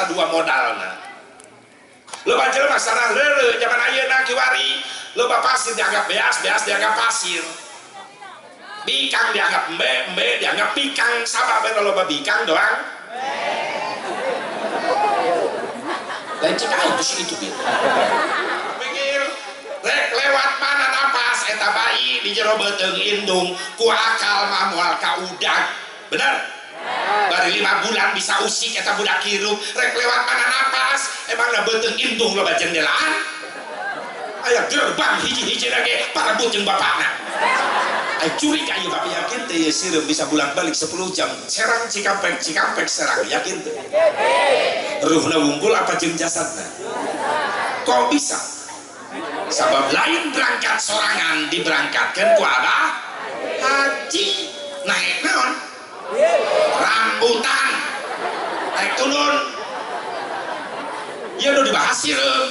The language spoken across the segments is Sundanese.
eta dua modalna. Loba jelema sarah leuleuh zaman ayeuna kiwari, loba pasir dianggap beas, beas dianggap pasir. Bikang dianggap embe, embe dianggap bikang, sabab eta loba bikang doang. Lain cek aing tuh itu gitu. Pikir rek lewat mana napas eta bayi di jero beuteung indung ku akal mah moal ka udag. Bener? Bari 5 bulan bisa usik eta budak hirup, rek lewat mana napas emangna beuteung indung loba jendelaan? Aya gerbang hiji-hiji lagi parebut jeung bapakna. Ay curiga ieu bapak yakin teh ieu sireum bisa bolak-balik 10 jam Serang Cikampek, Cikampek Serang, yakin teh? Ruhna wungkul apa jeung jasadna? Kok bisa? Sabab lain berangkat sorangan diberangkatkan ku abah haji naik naon? Rambutan naik turun. Ieu nu dibahas sireum.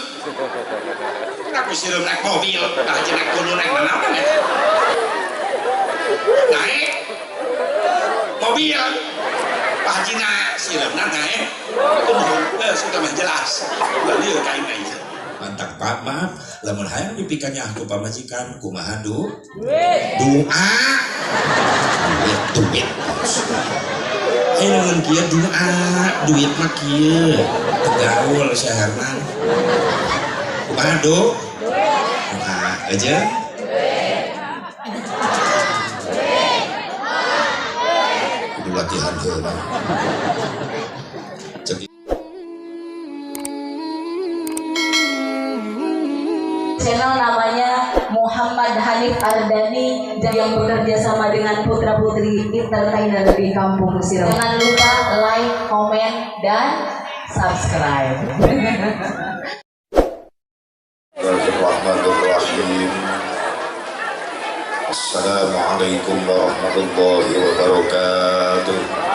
Kenapa sireum naik mobil, haji naik turun naik naon eta? Naik mobil Pak Haji naik sireumna naik turun. Sudah mah jelas. Ulah lieur ka aing ieu. Mantap Pak, maaf lamun hayang dipikanya ku pamajikan kumaha du? Doa. Duit. Ayo lamun kieu doa, duit mah kieu. Tegaul saharna. Kumaha du? Doa aja. Kudu latihan heula. Channel namanya Muhammad Hanif Ardani yang bekerja sama dengan Putra Putri Entertainer di Kampung Sireum. Jangan lupa like, komen, dan subscribe. Bismillahirrahmanirrahim. Assalamualaikum warahmatullahi wabarakatuh.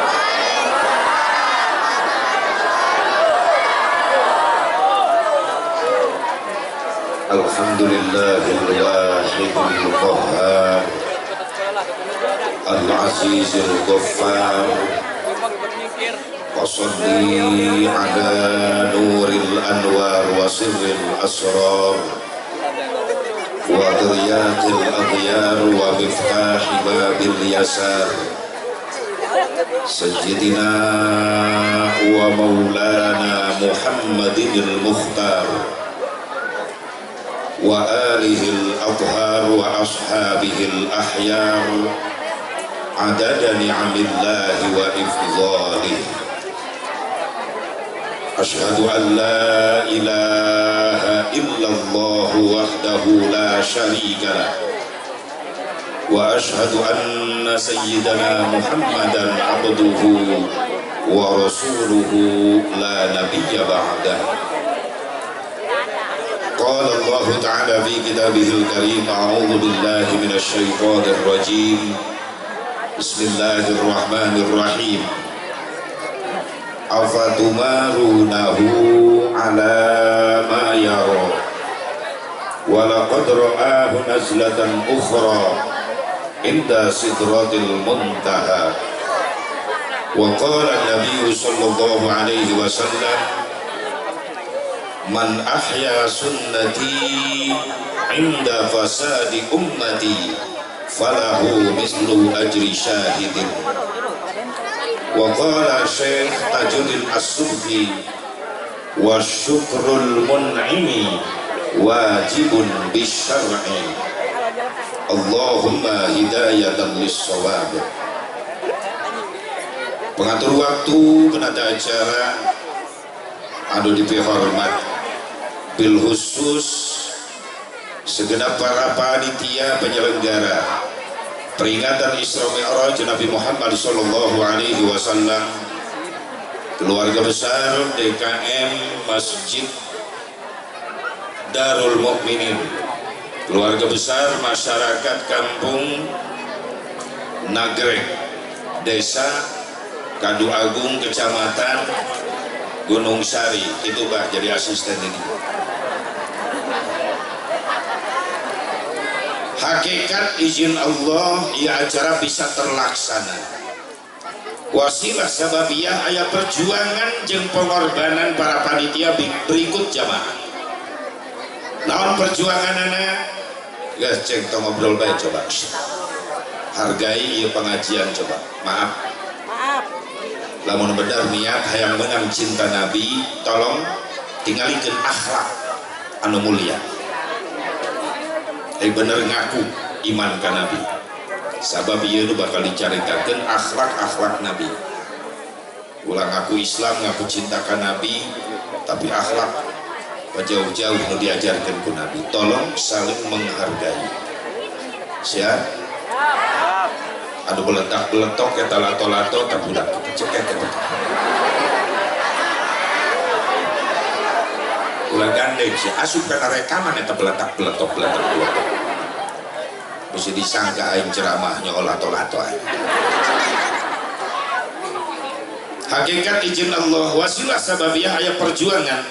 Alhamdulillahil wahidil qahhar al-azizil ghaffar wa salli ala nuril anwar wa sirril asrar wa tiryaqil aghyar wa miftahi babil yasar sayyidina wa maulana Muhammadinil mukhtar wa alihil athhar wa ashabihil ahyar adada ni'amillahi wa ifdhalih. Asyhadu an la ilaha illallah wahdahu la syarika lah wa asyhadu anna sayyidana Muhammadan abduhu wa rasuluhu la nabiyya ba'dah. Qala Allah ta'ala fi kitabihil karim, a'udzu billahi minasy syaithanir rajim. Bismillahirrahmanirrahim. Afatumarunahu ala ma yara wa laqad ra'ahu nazlatan ukhra inda sidratil muntaha. Wa qala an-nabiy sallallahu alaihi wasallam, man ahya sunnati inda fasadi ummati falahu mislu ajri syahidin. Wa qala Syekh Tajuddin As-Subki, wa syukrul mun'imi wajibun bisyar'i. Allahumma hidayatan lis-shawab. Pengatur waktu, penata acara anu dipihormat bil khusus segenap para panitia penyelenggara peringatan Isra Mi'raj Nabi Muhammad sallallahu alaihi wasallam, keluarga besar DKM Masjid Darul Mukminin, keluarga besar masyarakat Kampung Nagrek, Desa Kadu Agung, Kecamatan Gunung Sari. Itu Pak jadi asisten ini. Hakikat izin Allah, ya acara bisa terlaksana. Wasilah sababiyah aya perjuangan jeung pengorbanan para panitia berikut jamaah. Naon perjuanganana? Geus cek tong ngobrol bae coba. Hargai ieu pengajian coba. Maaf. Maaf. Lamun bener niat hayang menang cinta Nabi, tolong tingalikeun akhlak anu mulia. Bener ngaku iman ka Nabi. Sabab ieu nu bakal dicaritakeun akhlak-akhlak Nabi. Ulah ngaku Islam, ngaku cinta ka Nabi, tapi akhlak jauh-jauh nu diajarkeun ku Nabi. Tolong saling menghargai. Siap? Aduh beletak-beletok eta lato-lato tak budak kita cekek eta. Ulah gandeng sih, asup kana rekaman eta beletak-beletok beletak-beletok. Bisa disangka aing ceramahnya lato-lato aing. Hakikat izin Allah wasilah sababiyah aya perjuangan.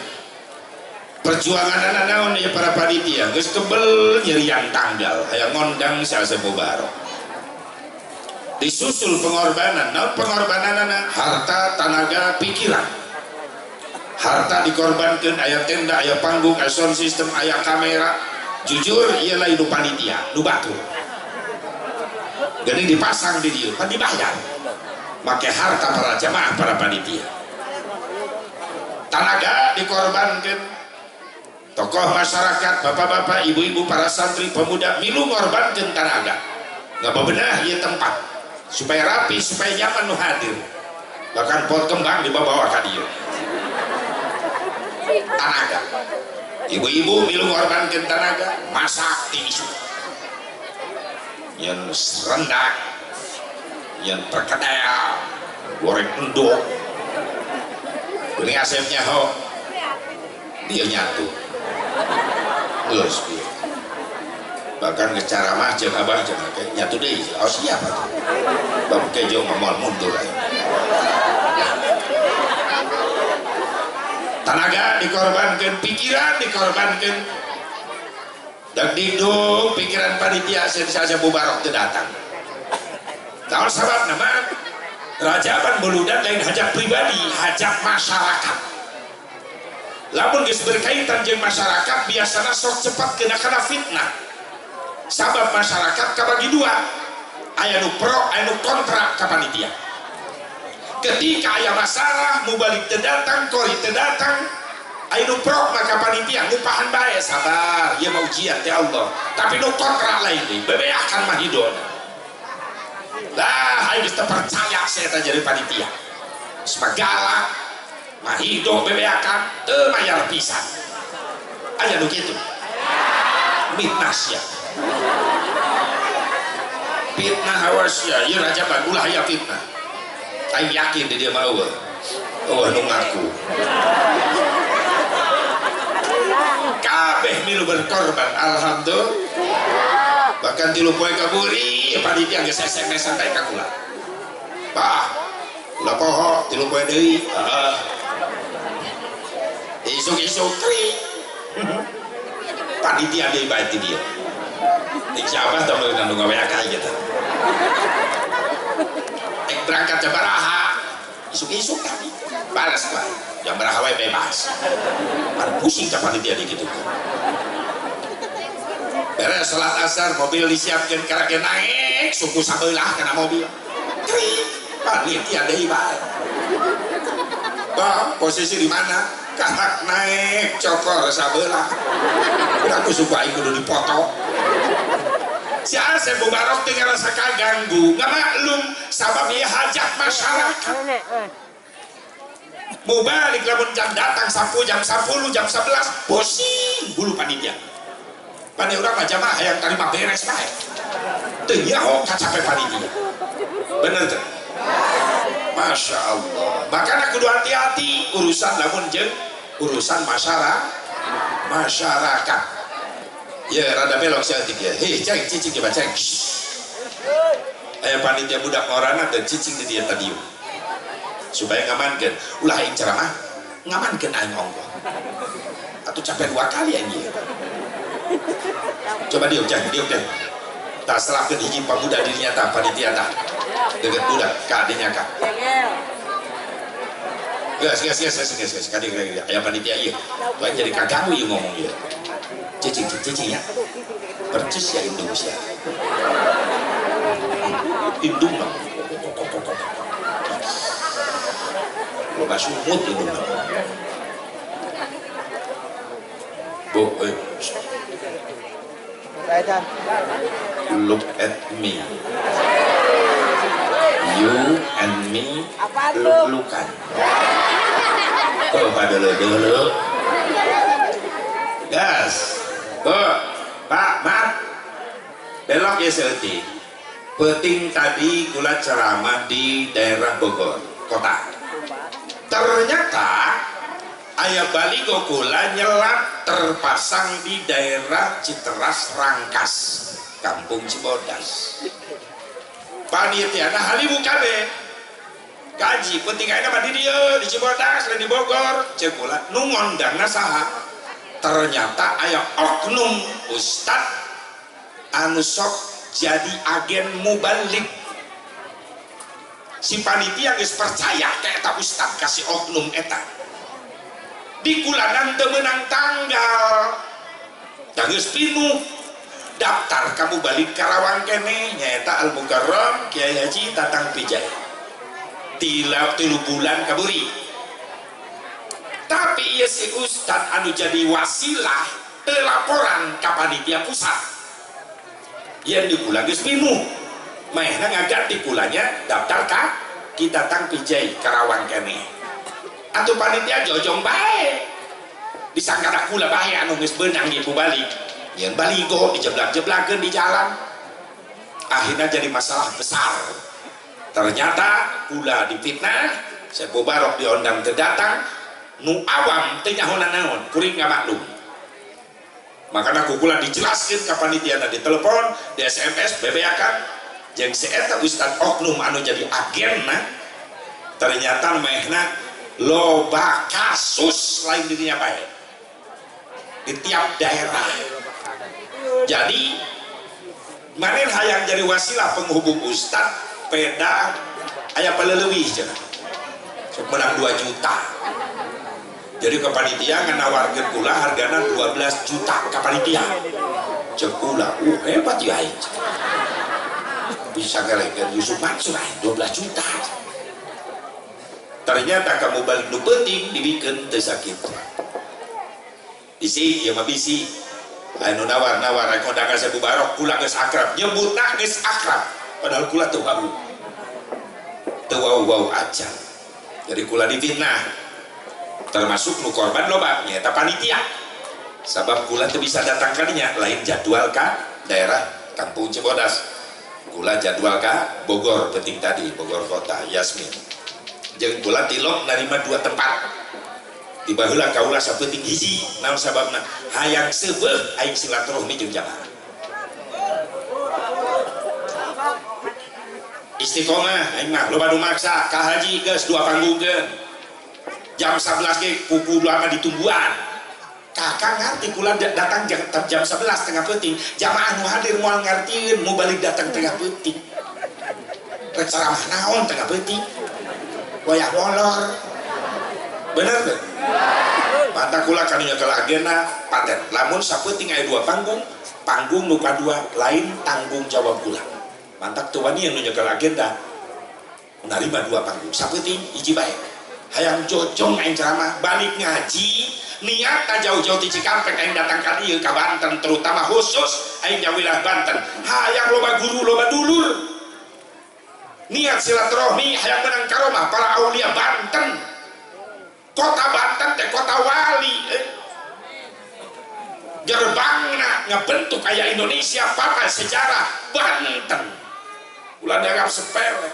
Perjuangan anak naon ya para panitia geus kebel nyerian tanggal hayang ngondang si Asep Mubarok. Disusul pengorbanan. Naon pengorbananana? Harta, tenaga, pikiran. Harta dikorbankan, aya tenda, aya panggung, aya sound system, aya kamera. Jujur ieu lain nu panitia, nu batur. Geuning dipasang di dieu, pan dibayar. Make harta para jamaah, para panitia. Tenaga dikorbankan. Tokoh masyarakat, bapak-bapak, ibu-ibu, para santri, pemuda milu ngorbankeun tenaga. Nggak bebenah ieu tempat supaya rapi, supaya nyaman nu hadir. Bahkan pot kembang dibawa ka dieu. Tenaga. Ibu-ibu milu ngorbankeun tenaga, masak ti isuk. Yang rendang, yang perkedel, goreng endok. Geuning asepnya ho. Dia nyatu. Geus ieu. Bahkan ke ceramah jeung abah jeung nyatu deui. Oh siap atuh. Bab kejo mah moal mundur aya. Tenaga dikorbankan, pikiran dikorbankan. Dan didung pikiran panitia saja Mubarok teu datang. Tahu sababna mah Rajaban buludan lain hajat pribadi, hajat masyarakat. Lamun geus berkaitan jeung masyarakat biasana sok cepat kena fitnah. Sabab masyarakat kabagi dua, aya nu pro, aya nu kontra ka panitia. Ketika aya masalah, mubalik teu datang, kori teu datang, aya nu pro maka panitia ngupahan bae, sabar, ieu mah ujian teh Allah. Tapi nu kontra lain deui, bebeakan mah hidona. Lah, aing geus teu percaya saya teh jadi panitia. Geus mah galak, mah hido bebeakan, teu mayar pisan. Aya nu kitu. Mitnah sia. Fitnah awas ya, ieu Rajaban ulah aya fitnah. Aing yakin di dia mah eueuh. Eueuh nu ngaku. Kabeh milu berkorban, alhamdulillah. Bahkan tilu poe kaburi panitia geus SMS-an bae ka kula. Bah, kula poho tilu poe deui. Heeh. Isuk-isuk kri. Panitia deui bae ti dieu. Tik siapa tah meunang nu ngawe ka ieu teh. Ek berangkat jam baraha, isuk-isuk tadi balas bae. Jam baraha wae bebas. Pan pusing ka panitia di kitu. Beres salat asar, mobil disiapkeun karake naik, suku sabelah kana mobil. Kri, panitia deui bae. Bang, posisi di mana? Karak naik, cokor sabelah. Udah aku suku aing kudu dipoto. Si Asep Mubarok teu ngarasa kaganggu, nggak maklum sabab ieu hajat masyarakat. Mubalik lamun jam datang 10, jam 10, jam 11, pusing bulu panitia. Pane urang mah jamaah hayang tarima beres bae. Teu nyaho kacape panitia. Bener teu? Masya Allah. Makanya kudu hati-hati urusan lamun jeung urusan masyarakat. Ya rada belok saeutik ya. Hei, ceng cicing coba ceng. Aya panitia budak ngorana dan cicing di dia tadi. Supaya ngamankeun. Ulah aing ceramah, ngamankeun aing ongkoh. Atuh capek dua kali aing ieu. Coba diuk ceng, diuk ceng. Tak selahkeun hiji pamuda dirinya tah panitia tah. Deket budak ka dinya ka. Geus geus geus geus geus geus kadi kadi aya panitia ieu. Tuh jadi kaganggu ieu ngomong ieu. Cicing cicing ya. Percis ya Indonesia. Indung mah. Loba sumut indung mah. Bu, look at me. You and me look-lookan. Oh, pada dulu. Gas. Bu, Pak, maaf. Belok ya seeutik. Penting tadi kula ceramah di daerah Bogor kota. Ternyata ayah baligo kula nyelap terpasang di daerah Citeras Rangkas, Kampung Cibodas. Panitiana halibu kabeh. Kaji penting ayeuna mah di dieu di Cibodas lain di Bogor. Ceuk kula nu ngondangna saha? Ternyata aya oknum ustad anu sok jadi agen mubalik. Si panitia geus percaya ka eta ustad kasih oknum eta. Di kulanan teu meunang tanggal. Da geus pinuh. Daftar kamu balik Karawang keneh nyaeta Al Mukarram Kiai Haji Tatang Pijay. Tilu bulan kaburi. Tapi ieu si ustad anu jadi wasilah teu laporan ka panitia pusat. Yang di kula geus pinuh. Maehna ngaganti kulanya daftar ka Ki Tatang Pijay Karawang keneh. Atuh panitia jojong bae. Disangka kula bae anu geus beunang ieu balik. Yang baligo dijeblak-jeblakeun di jalan. Akhirnya jadi masalah besar. Ternyata kula difitnah, Syekh Mubarok diundang teu datang, nu awam teu nyaho naon, kuring ngamaklum. Makanya ku kula dijelaskeun ka panitiana di telepon, di SMS, bebeakan jeung si eta ustad oknum anu jadi agenna ternyata maehna loba kasus lain dirinya bae di tiap daerah. Jadi maneh hayang jadi wasilah penghubung ustad peda aya paleuwih cenah. Sok menang 2 juta. Jadi ke panitia nganawarkeun kula hargana 12 juta ka panitia. Ceuk kula, hebat ya aing. Bisa ngelekeun Yusuf Mansur aing 12 juta. Ternyata kamu balik nu penting dibikeun teu sakitu. Bisi ieu mah bisi. Anu nawar-nawar rek kondangan Syekh Mubarok kula geus akrab, nyebutna geus akrab. Padahal kula teu wau. Teu wau-wau aja. Jadi kula difitnah. Termasuk nu korban loba nyaeta panitia. Sabab kula teu bisa datang kadinya, lain jadwal ka daerah Kampung Cibodas. Kula jadwal ka Bogor penting tadi, Bogor kota Yasmin. Jeung kula tilok narima 2 tempat. Tiba heula kaula sapeuting hiji, naon sababna? Hayang seubeuh aing silaturahmi jeung jamaah. Istiqomah aing mah loba nu maksa ka haji geus 2 panggungkeun. Jam 11 ge kuku lama ditungguan. Kakak ngerti kula datang jam 11 tengah peuting, jamaah nu hadir moal ngartieun mau balik datang tengah peuting. Rek ceramah naon tengah peuting? Wayah molor. Bener tuh? Mata kula kanu nyekel agenda paten. Lamun sapeuting aya 2 panggung, panggung nu kadua lain tanggung jawab kula. Mantak teu wani nu nyekel agenda narima 2 panggung. Sapeuting hiji bae. Hayang jojong aing ceramah, balik ngaji, niat jauh-jauh ti Cikampek aing datang ka dieu ka Banten, terutama khusus aing nya wilayah Banten. Hayang loba guru, loba dulur. Niat silaturahmi hayang menang karomah para aulia Banten. Kota Banten teh kota wali, Gerbangna ngebentuk aya Indonesia pakai sejarah Banten. Ulah dianggap sepele.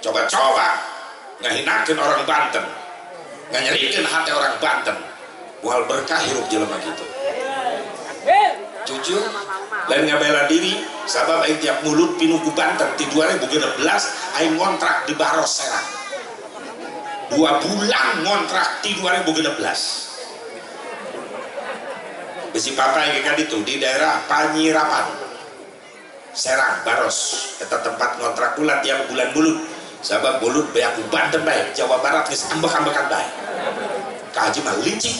Coba-coba ngahinakeun orang Banten, nganyerikeun hati orang Banten. Moal berkah hirup jelema kitu. Jujur, lain ngabela diri, sabab aing tiap mulut pinuh ku Banten ti 2016 aing ngontrak di Baros Serang. 2 bulan ngontrak di 2016. Besi papai kayak itu di daerah Panyirapan. Serang Baros eta tempat ngontrak kula tiap bulan bulut sabab bulut beak Banten bae Jawa Barat geus ambek-ambekan bae ka haji mah licik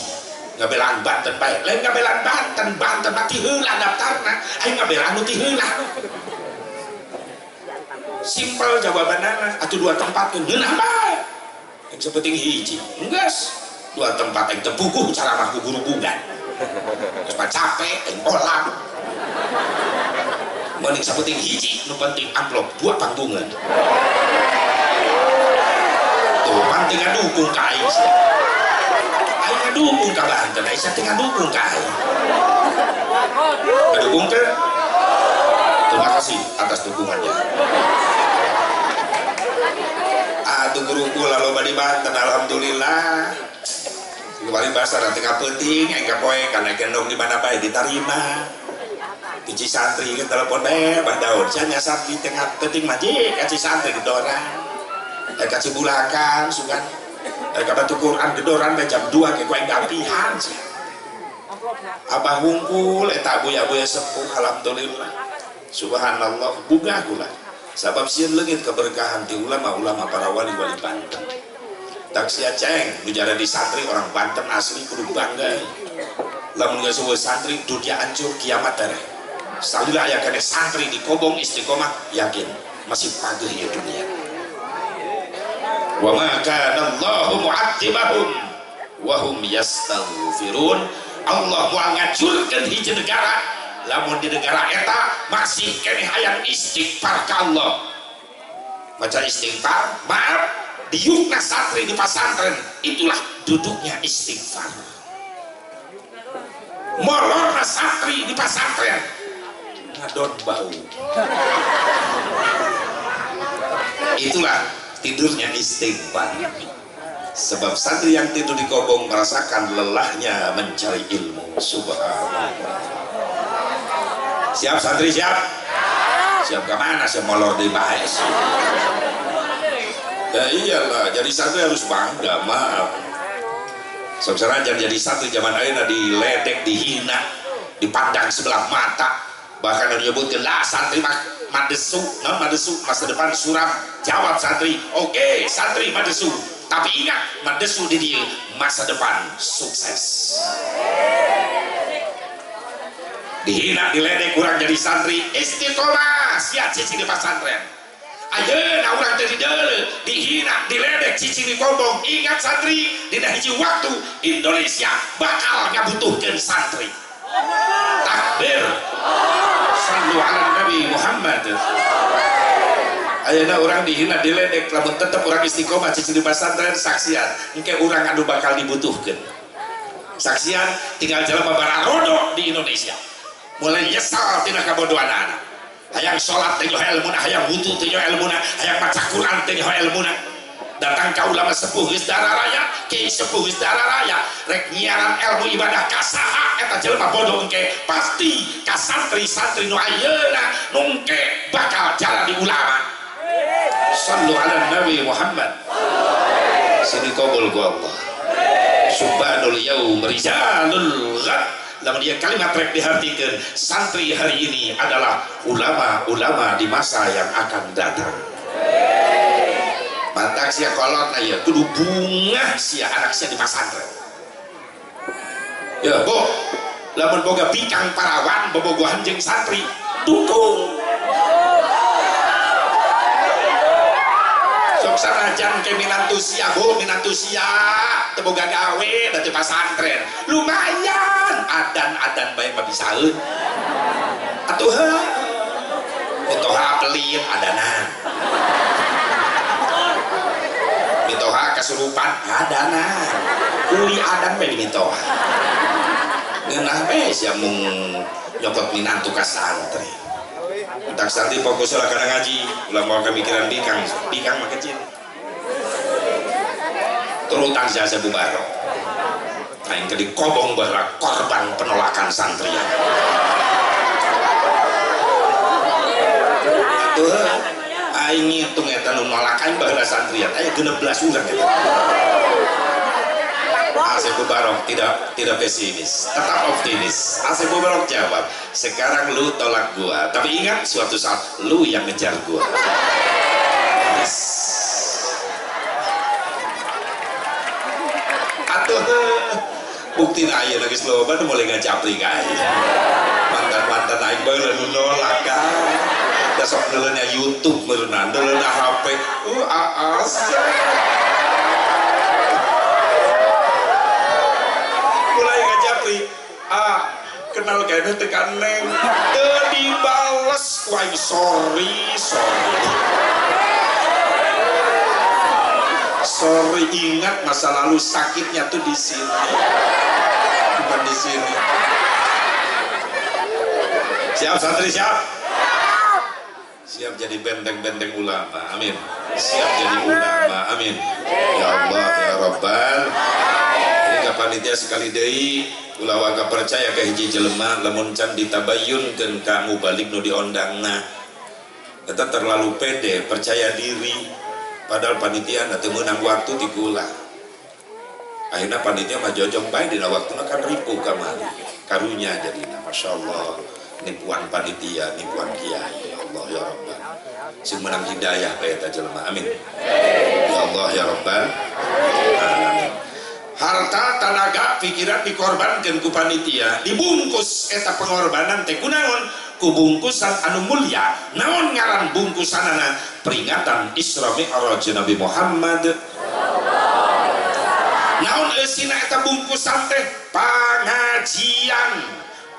ngabelaan Banten bae lain ngabelaan Banten Banten mah ti heula daftarna aing ngabelaan nu ti heula simpel jawabanana atuh dua tempat ngeunah bae yang sepenting hiji geus dua tempat aing teu puguh ceramah ku guru-gugan geus mah capek aing olam mending sapenting hiji nu penting amplop dua panggungan tuh penting ngadukung ka aing sia aing ngadukung ka Banten aing sia teh ngadukung ka aing ngadukung teh terima kasih atas dukungannya atuh guru kula loba di Banten alhamdulillah kemarin bahasa nanti kapeuting aing kapoe kana gendong di mana bae ditarima di Cisantri kan telepon Bah Daud saya nyasar di tengah penting majik ka Cisantri gedoran ka Cibulakan sugan ka Batu Quran gedoran bae jam 2 ke ku aing gapihan sia abah hungkul eta abuya-abuya sepuh alhamdulillah subhanallah bugah kula sabab sieun leungit keberkahan ti ulama-ulama para wali-wali Banten tak sia ceng nu jadi santri orang Banten asli kudu bangga lamun geus eueuh santri dunia hancur kiamat tereh salila aya kene santri di kobong istiqomah yakin masih pageuh ieu dunia wa ma kana Allahu mu'adzibahum wa hum yastaghfirun Allah moal ngacurkeun hiji negara lamun di negara eta masih keneh hayang istighfar ka Allah maca istighfar maaf diukna santri di pasantren itulah duduknya istighfar molorna santri di pasantren ngadon bau itulah tidurnya istighfar sebab santri yang tidur di kobong merasakan lelahnya mencari ilmu subhanallah siap santri siap siap kemana siap molor di bae ya iyalah jadi santri harus bangga maaf sebenarnya jangan jadi santri zaman ayeuna diledek dihina dipandang sebelah mata bahkan menyebutkan lah santri madesu, non madesu masa depan suram jawab santri oke santri madesu tapi ingat madesu di dia masa depan sukses dihina diledek kurang jadi santri istiqomah siap cicing di pesantren ayeuna urang teh dideuleu dihina diledek cicing di kobong ingat santri dina hiji waktu Indonesia bakal ngabutuhkeun santri takbir sallu ala Nabi Muhammad ayeuna urang dihina diledek lamun tetep urang istiqomah cicing di pesantren saksian engke urang anu bakal dibutuhkeun saksian tinggal jelema bararodo di Indonesia mulai nyesal tina kabodohan anak hayang salat teh nyoho elmuna hayang wudu teh nyoho elmuna hayang maca Quran teh nyoho elmuna datang ka ulama sepuh geus dararaya kiai sepuh geus dararaya rek nyiaran ilmu ibadah ka saha eta jelema bodoh engke pasti ka santri-santri nu ayeuna nu engke bakal jadi ulama sallu ala Nabi Muhammad sini qabul ku Allah subhanul yaum rijalul ghad lamun dia kalimat rek dihartikeun santri hari ini adalah ulama-ulama di masa yang akan datang mantak sia kolot na ieu kudu bungah sia anak sia di pasantren ya bu lamun boga bikang parawan bobogohan jeung santri dukung sok sanajan ke minantu sia bu minantu sia teu boga gawe da teu pasantren lumayan adan-adan bae mah bisaeun atuh heuh mitoha pelit adanan mitoha kasurupan adanan kuli adan bae di mitoha ngeunah bae sia mung nyokot minantu ka santri entak santri fokus lah kana ngaji ulah moal kamikiran bikang bikang mah kecil terutang jasa bubaro aing teh dikobong baheula korban penolakan santri atuh aing ngitung eta nu nolak aing baheula santrian aya 16 urang eta Asep Mubarok tidak pesimis, tetap optimis. Asep Mubarok jawab, sekarang lu tolak gua, tapi ingat suatu saat lu yang ngejar gua. Yes. Atuh bukti ayeuna geus loba nu mulai ngajapri ka aing. Mantan-mantan aing bae nu nolak ka. Da sok neuleunna YouTube meureunna, neuleunna HP. Aas. Mulai ngajapri. Ah, kenal kayaknya tekan neng. Teu dibales ku aing, sorry, sorry. Sorry, ingat masa lalu, sakitnya tuh di sini, bukan di sini. Siap santri, siap? Siap jadi benteng-benteng ulama, amin. Siap jadi ulama, amin. Ya Allah, ya Rabbal. Ini ka panitia sekali deui, ulah waka percaya ka hiji jelema lamun can ditabayyunkeun ka mubalik nu diondangna. Eta terlalu pede, percaya diri. Padahal panitia teu meunang waktu ti kula. Akhirna panitia mah jojong bae dina waktuna kan ripuh kamari. Karunya jadina, masyaallah. Nipuan panitia, nipuan kiai, ya Allah ya Rabbal. Sing menang hidayah bae eta jelema. Amin. Ya Allah ya Rabbal. Amin. Harta, tenaga, pikiran dikorbankeun ku panitia, dibungkus eta pengorbanan teh kunaon? Ku bungkusan anu mulia. Naon ngaran bungkusanana? Peringatan Isra Mi'raj Nabi Muhammad. Naon eusina eta bungkusan teh? Pangajian,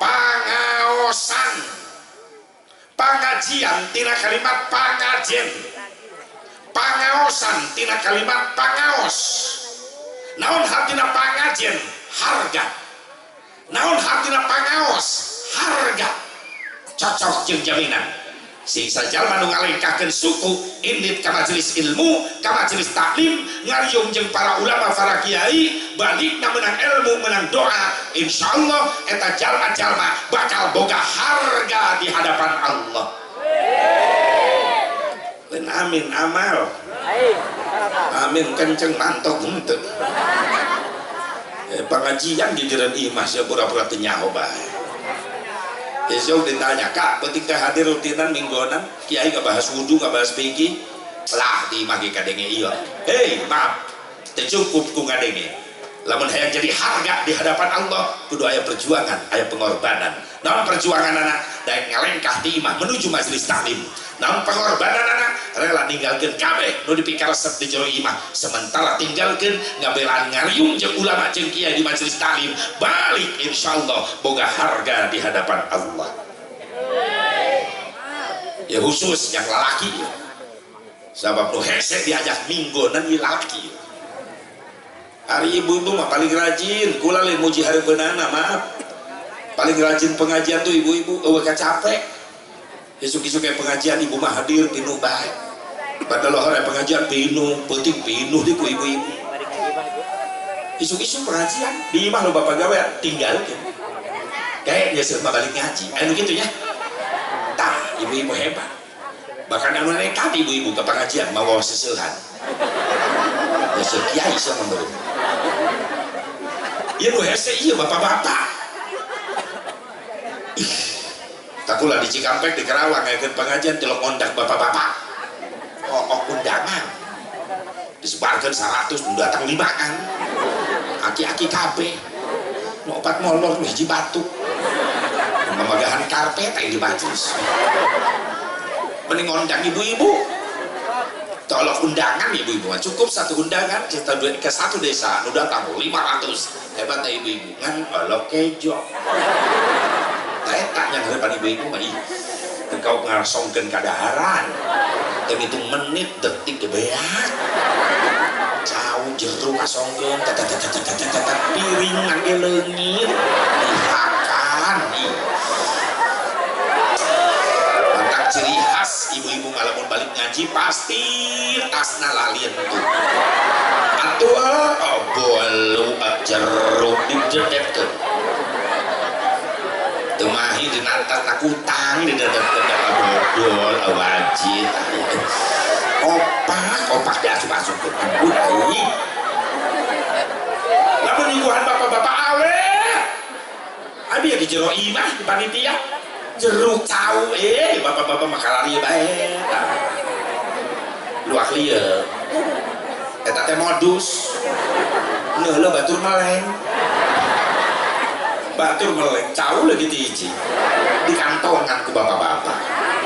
pangaosan. Pangajian tina kalimat pangajen, pangaosan tina kalimat pangaos. Naon hartina pangajen? Harga. Naon hartina pangaos? Harga. Cocok jeung jaminan. Sing sajalma nu ngalengkahkeun suku indit ka majelis ilmu, ka majelis taklim, ngariung jeung para ulama, para kiai, balikna menang ilmu, menang doa, insyaallah eta jalma-jalma bakal boga harga di hadapan Allah. Lain amin amal. Amin kenceng mantok henteu. Pengajian gigireun imah sia pura-pura teu nyaho bae. Besok ditanya, kak, ketika hadir rutinan mingguanan, kiai nggak bahas wudhu, nggak bahas fikih, lah di imah ge kadenge ieu. Hei, maaf, teu cukup ku ngadenge. Lamun hayang jadi harga di hadapan Allah, kudu aya perjuangan, aya pengorbanan. Naon perjuanganana? Daek ngalengkah di imah menuju majelis taklim. Naon pengorbananana? Rela ninggalkeun kabeh nu dipikaresep di jero imah, sementara tinggalkeun ngabelaan ngariung jeung ulama jeung kiai di majelis taklim. Balik insyaallah boga harga di hadapan Allah. Ya khusus yang lalaki. Sabab nu hese diajak minggonan ieu lalaki. Hari ibu-ibu mah paling rajin, kula lain muji hareupeunana, maaf. Paling rajin pengajian tuh ibu-ibu, eueuh capek. Isuk-isuk kayak pengajian ibu mah hadir pinuh bae. Padahal lohor pengajian pinuh, peuting pinuh di ku ibu-ibu. Isuk-isuk pengajian di imah lo bapak gawe tinggalkeun. Kayak geus mah balik ngaji. Anu kitu nya. Tah, ibu-ibu hebat. Bahkan anu nekat ibu-ibu ke pengajian mawa seseuhan. Geus kiai sia mah. Ieu nu hese ieu bapak-bapak. Ih, takulah di Cikampek di Karawang ngayakeun pengajian tilok ngondak bapak-bapak. Oh, undangan. Disebarkeun 100 nu datang 5an. Aki-aki kabeh. Nu opat molor nu hiji batuk. Mamagahan karpet aya di majelis. Mending ngondang ibu-ibu. Tolong undangan ibu-ibu, cukup satu undangan kita ke satu desa, nu datang 500. Hebat ibu-ibu, ngan olok kejo. Eta yang harapan ibu-ibu mah ih, kau ngasongkeun kadaharan. Teu ngitung menit, detik beak. Cau jeruk ngasongkeun, tatatatatatat piring ngan ge leungit, dihakan ih. Mantap ciri khas ibu-ibu ngalamun balik ngaji pasti tasna lalien tuh. Atuh oh, bolu jeruk didedetkeun. Teu mahi dina tasna kutang didedetkeun bodol wajib. Opak opak diasup-asupkeun. Ampun aing. Lamun Nyuguhan bapak-bapak awe. Abi ya di jero imah di panitia. Jeruk cau bapak-bapak mah kalari bae. Luak lieu. Eta teh modus. Neuleuh batur meleng. Batur meleng cau lagi ti hiji. Di kantongan ku bapak-bapak.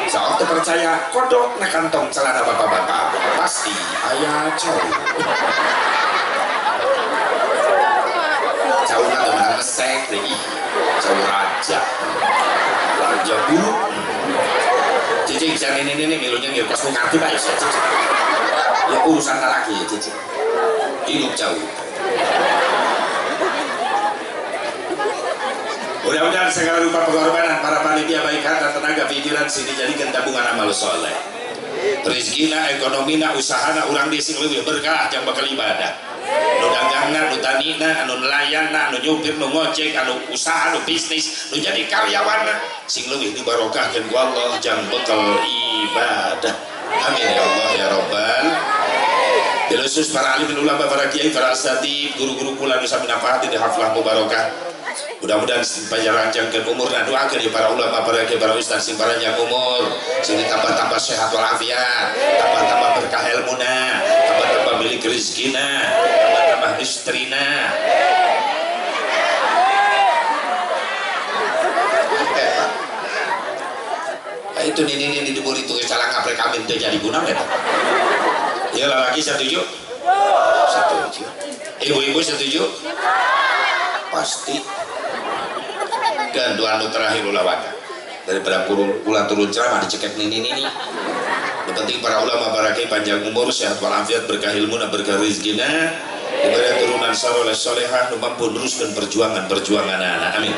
Sok teu percaya kodok na kantong celana bapak-bapak. Pasti aya cau. Cau na teu meunang mesek deui. Cau raja. Raja bulu. Cicing jangan ini milunya nggih kos ngarti bae cicing. Ya urusan laki ya cicing. Hidup jauh. Mudah-mudahan segala rupa pengorbanan para panitia baik harta, tenaga, pikiran sini jadikan tabungan amal soleh. Rezekina, ekonomina, usahana urang di sing leuwih berkah jang bakal ibadah. Nu dagangna, nu tanina, anu nelayanna, anu nyupir, nu ngojek, anu usaha, nu bisnis, nu jadi karyawanna sing leuwih dibarokahkeun ku Allah jang bekal ibadah. Amin ya Allah ya Rabbal. Khusus para alim ulama, para kiai, para asatidz, guru-guru kula nu sami nafaati di haflah mubarakah. Mudah-mudahan panjangkeun umurna, doakeun ya para ulama, para kiai, para ustaz sing panjang umur, sing ditambah-tambah sehat walafiat, tambah-tambah berkah ilmuna, tambah-tambah milik rezekina, tambah-tambah istrina. Nah, itu nini di dubur itu calang ngapre kami teu jadi guna eta. Ya lelaki setuju? Setuju. Ibu-ibu setuju? Pasti. Dan dua anu terakhir ulawaka daripada pulang turun ceramah dicekek nini. Yang penting para ulama, para kiai panjang umur, sehat walafiat, berkah ilmu, berkah rezekina, diberi turunan soleh solehah, nu mampu neruskeun perjuangan anak. Amin.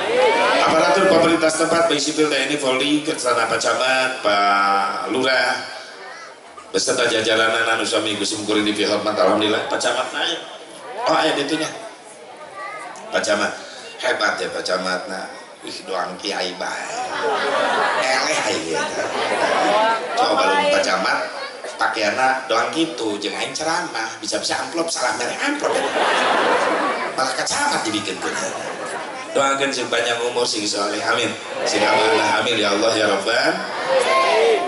Aparatur pemerintah setempat baik sipil, TNI, Polri, kesana Pak Camat, Pak Lurah beserta jajaran anu sami kusim kuring dipihormat, alhamdulillah. Pak Camat na oh aya ditunya. Pak Camat hebat ya Pak Camat na. Ih doang kiai bae. Eleh ieu. Coba lu Pak Camat pakaianna doang gitu jeung aing ceramah, bisa-bisa amplop salah mere amplop ya. Malah ka camat dibikeun. Doakeun sing panjang umur sing saleh. Amin. Sing amanah. Amin ya Allah ya Rabbal.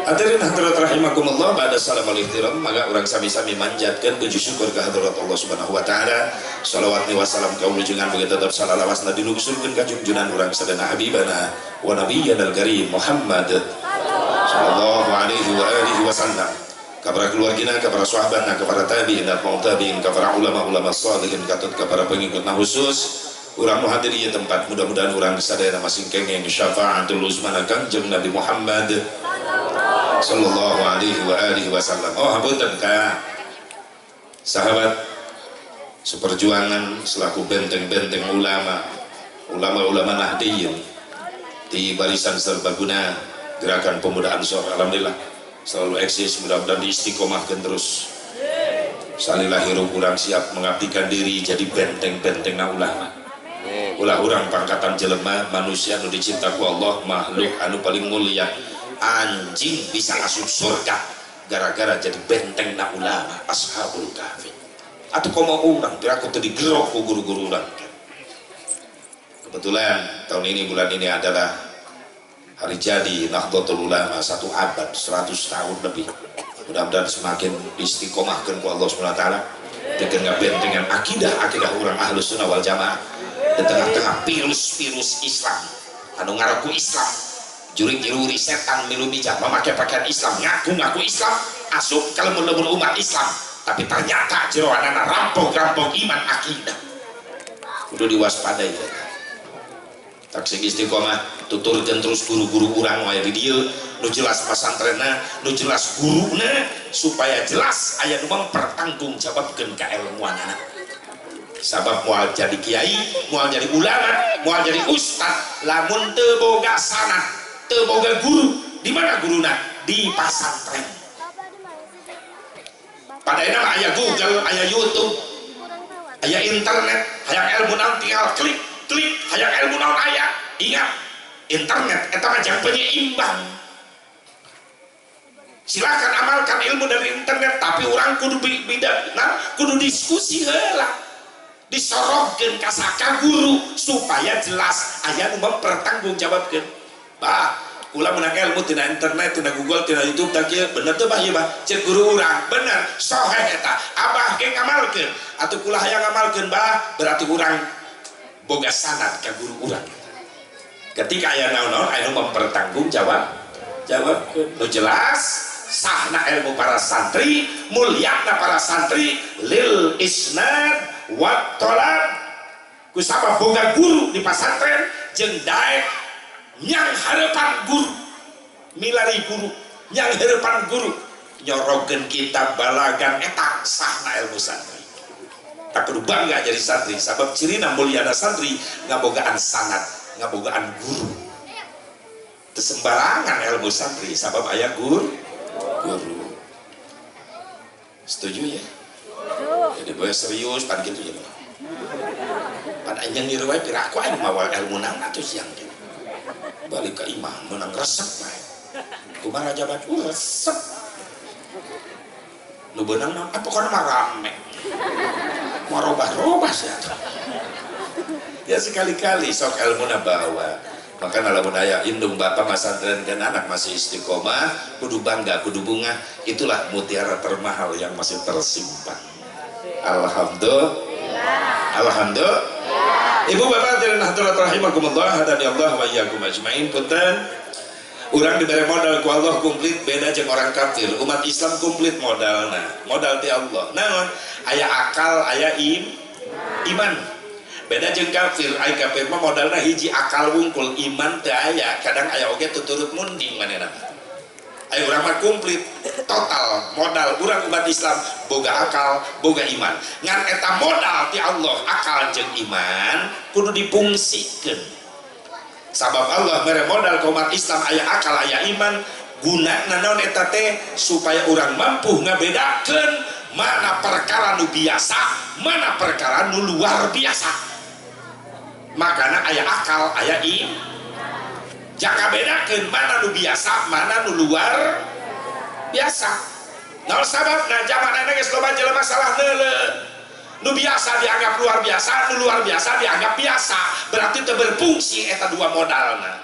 Hadirin hadirat rahimakumullah, ba'da salam wal ihtiram, maka urang sami-sami manjatkeun puji syukur ka hadirat Allah Subhanahu wa taala. Salawat ni wassalam ka ujungan bagi tetap salalawasna dilungsurkeun ka junjunan urang sadana habibana wa nabiyyana al-karim Muhammad sallallahu alaihi wa alihi wasallam. Ka para keluargina, ka para sahabatna, ka para tabi'in dan tabi'in, ka para ulama-ulama sholihin, katut ka para pengikutna khusus urang nu hadir ieu tempat, mudah-mudahan urang sadayana masing kenging syafaatul uzma Kangjeng Nabi Muhammad sallallahu alaihi wa alihi wasallam. Oh hapunten ka sahabat seperjuangan selaku benteng-benteng ulama, ulama-ulama Nahdliyin di barisan serbaguna gerakan pemuda Ansor, alhamdulillah selalu eksis, mudah-mudahan diistiqomahkan terus. Salilah hirup urang siap mengabdikan diri jadi benteng-benteng ulama. Ulah urang pangkatan jelema manusia nu dicipta ku Allah, makhluk anu paling mulia. Anjing bisa asup surga gara-gara jadi benteng na ulama ashabul kahfi. Atau komo urang piraku teu digerok ku guru-guru urang. Kebetulan tahun ini bulan ini adalah hari jadi Nahdlatul Ulama 1 abad 100 tahun lebih. Mudah-mudahan semakin istiqomahkeun ku Allah Subhanahu wa taala dengan ngabentengan akidah-akidah urang Ahlus Sunnah wal Jamaah di tengah-tengah virus-virus Islam anu ngaku Islam, jurig-jururi setan milu bijak memakai pakaian Islam, ngaku-ngaku Islam, asup kalau melebur umat Islam, tapi ternyata jeroanana rampok-rampok iman akidah. Kudu diwaspadai ya. Tak sing istiqomah tuturkeun terus guru-guru urang wae di dieu nu jelas pasantrenna, nu jelas guruna, supaya jelas aya nu mempertanggungjawabkeun kailmuanana. Sabab moal jadi kiai, moal jadi ulama, moal jadi ustad lamun teu boga sanad, teu boga guru. Di mana guruna? Di pasantren. Pada enak aya Google, aya YouTube, aya internet, hayang ilmu naon tinggal klik klik, hayang ilmu naon aya. Ingat, internet eta mah jang penyeimbang. Silakan amalkan ilmu dari internet, tapi orang kudu beda, nah, kudu diskusi heula. Disorogkeun ka saka guru supaya jelas aya nu mempertanggungjawabkeun. Bah, kula menang ilmu tina internet, tina Google, tina YouTube tah kieu, bener teu bah ieu bah? Ceuk guru urang, bener, soheh eta. Abah ge ngamalkeun, atuh kula hayang ngamalkeun bah, berarti urang boga sanad ka guru urang. Ketika aya naon-naon aya nu mempertanggungjawab, jawabkeun. Nu jelas sahna ilmu para santri, mulyana para santri lil isnad wa talab. Kusabab boga guru di pasantren jeung daek nyang harapan guru, milari guru, nyang harapan guru nyorogeun kitab balagan eta sahna ilmu santri. Tak kudu bangga jadi santri sabab cirina mulyana santri ngabogaan sanad, ngabogaan guru. Teu sembarangan ilmu santri sabab aya guru. Setuju ya? Jadi boleh serius pan gitu ya. Pan anjing niru wae piraku aing mawa ilmu naon atuh siang gitu. Balik ke imah menang resep bae. Kumaha jabat resep. Nu beunang naon? Ah pokona mah rame. Mau robah-robah sih atuh. Ya sekali-kali sok ilmuna bawa. Maka lamun aya indung bapak masantren dan anak masih istiqomah, kudu bangga, kudu bunga, itulah mutiara termahal yang masih tersimpan. Alhamdulillah. Alhamdulillah. Ibu bapak hadirin hadirat rahimakumullah, hadani Allah wa iyyakum ajmain. Punten, urang diberi modal ku Allah komplit, beda jeung orang kafir. Umat Islam komplit modalna, modal ti Allah. Naon? Aya akal, aya iman. Beda jeung kafir, aya kafir mah modalna hiji akal wungkul, iman teu aya. Kadang aya oge tuturut munding manehna. Aya urang mah komplit, total modal urang umat Islam boga akal, boga iman. Ngan eta modal ti Allah akal jeung iman kudu dipungsikeun. Sabab Allah mere modal ka umat Islam aya akal, aya iman, gunana naon eta teh supaya urang mampu ngabedakeun mana perkara nu biasa, mana perkara nu luar biasa. Makana aya akal, aya iman. Jaka bedakeun mana nu biasa, mana nu luar biasa. Naon sababna zaman ayeuna geus loba jelema salah neuleuh. Nu biasa dianggap luar biasa, nu luar biasa dianggap biasa. Berarti teu berfungsi eta dua modalna.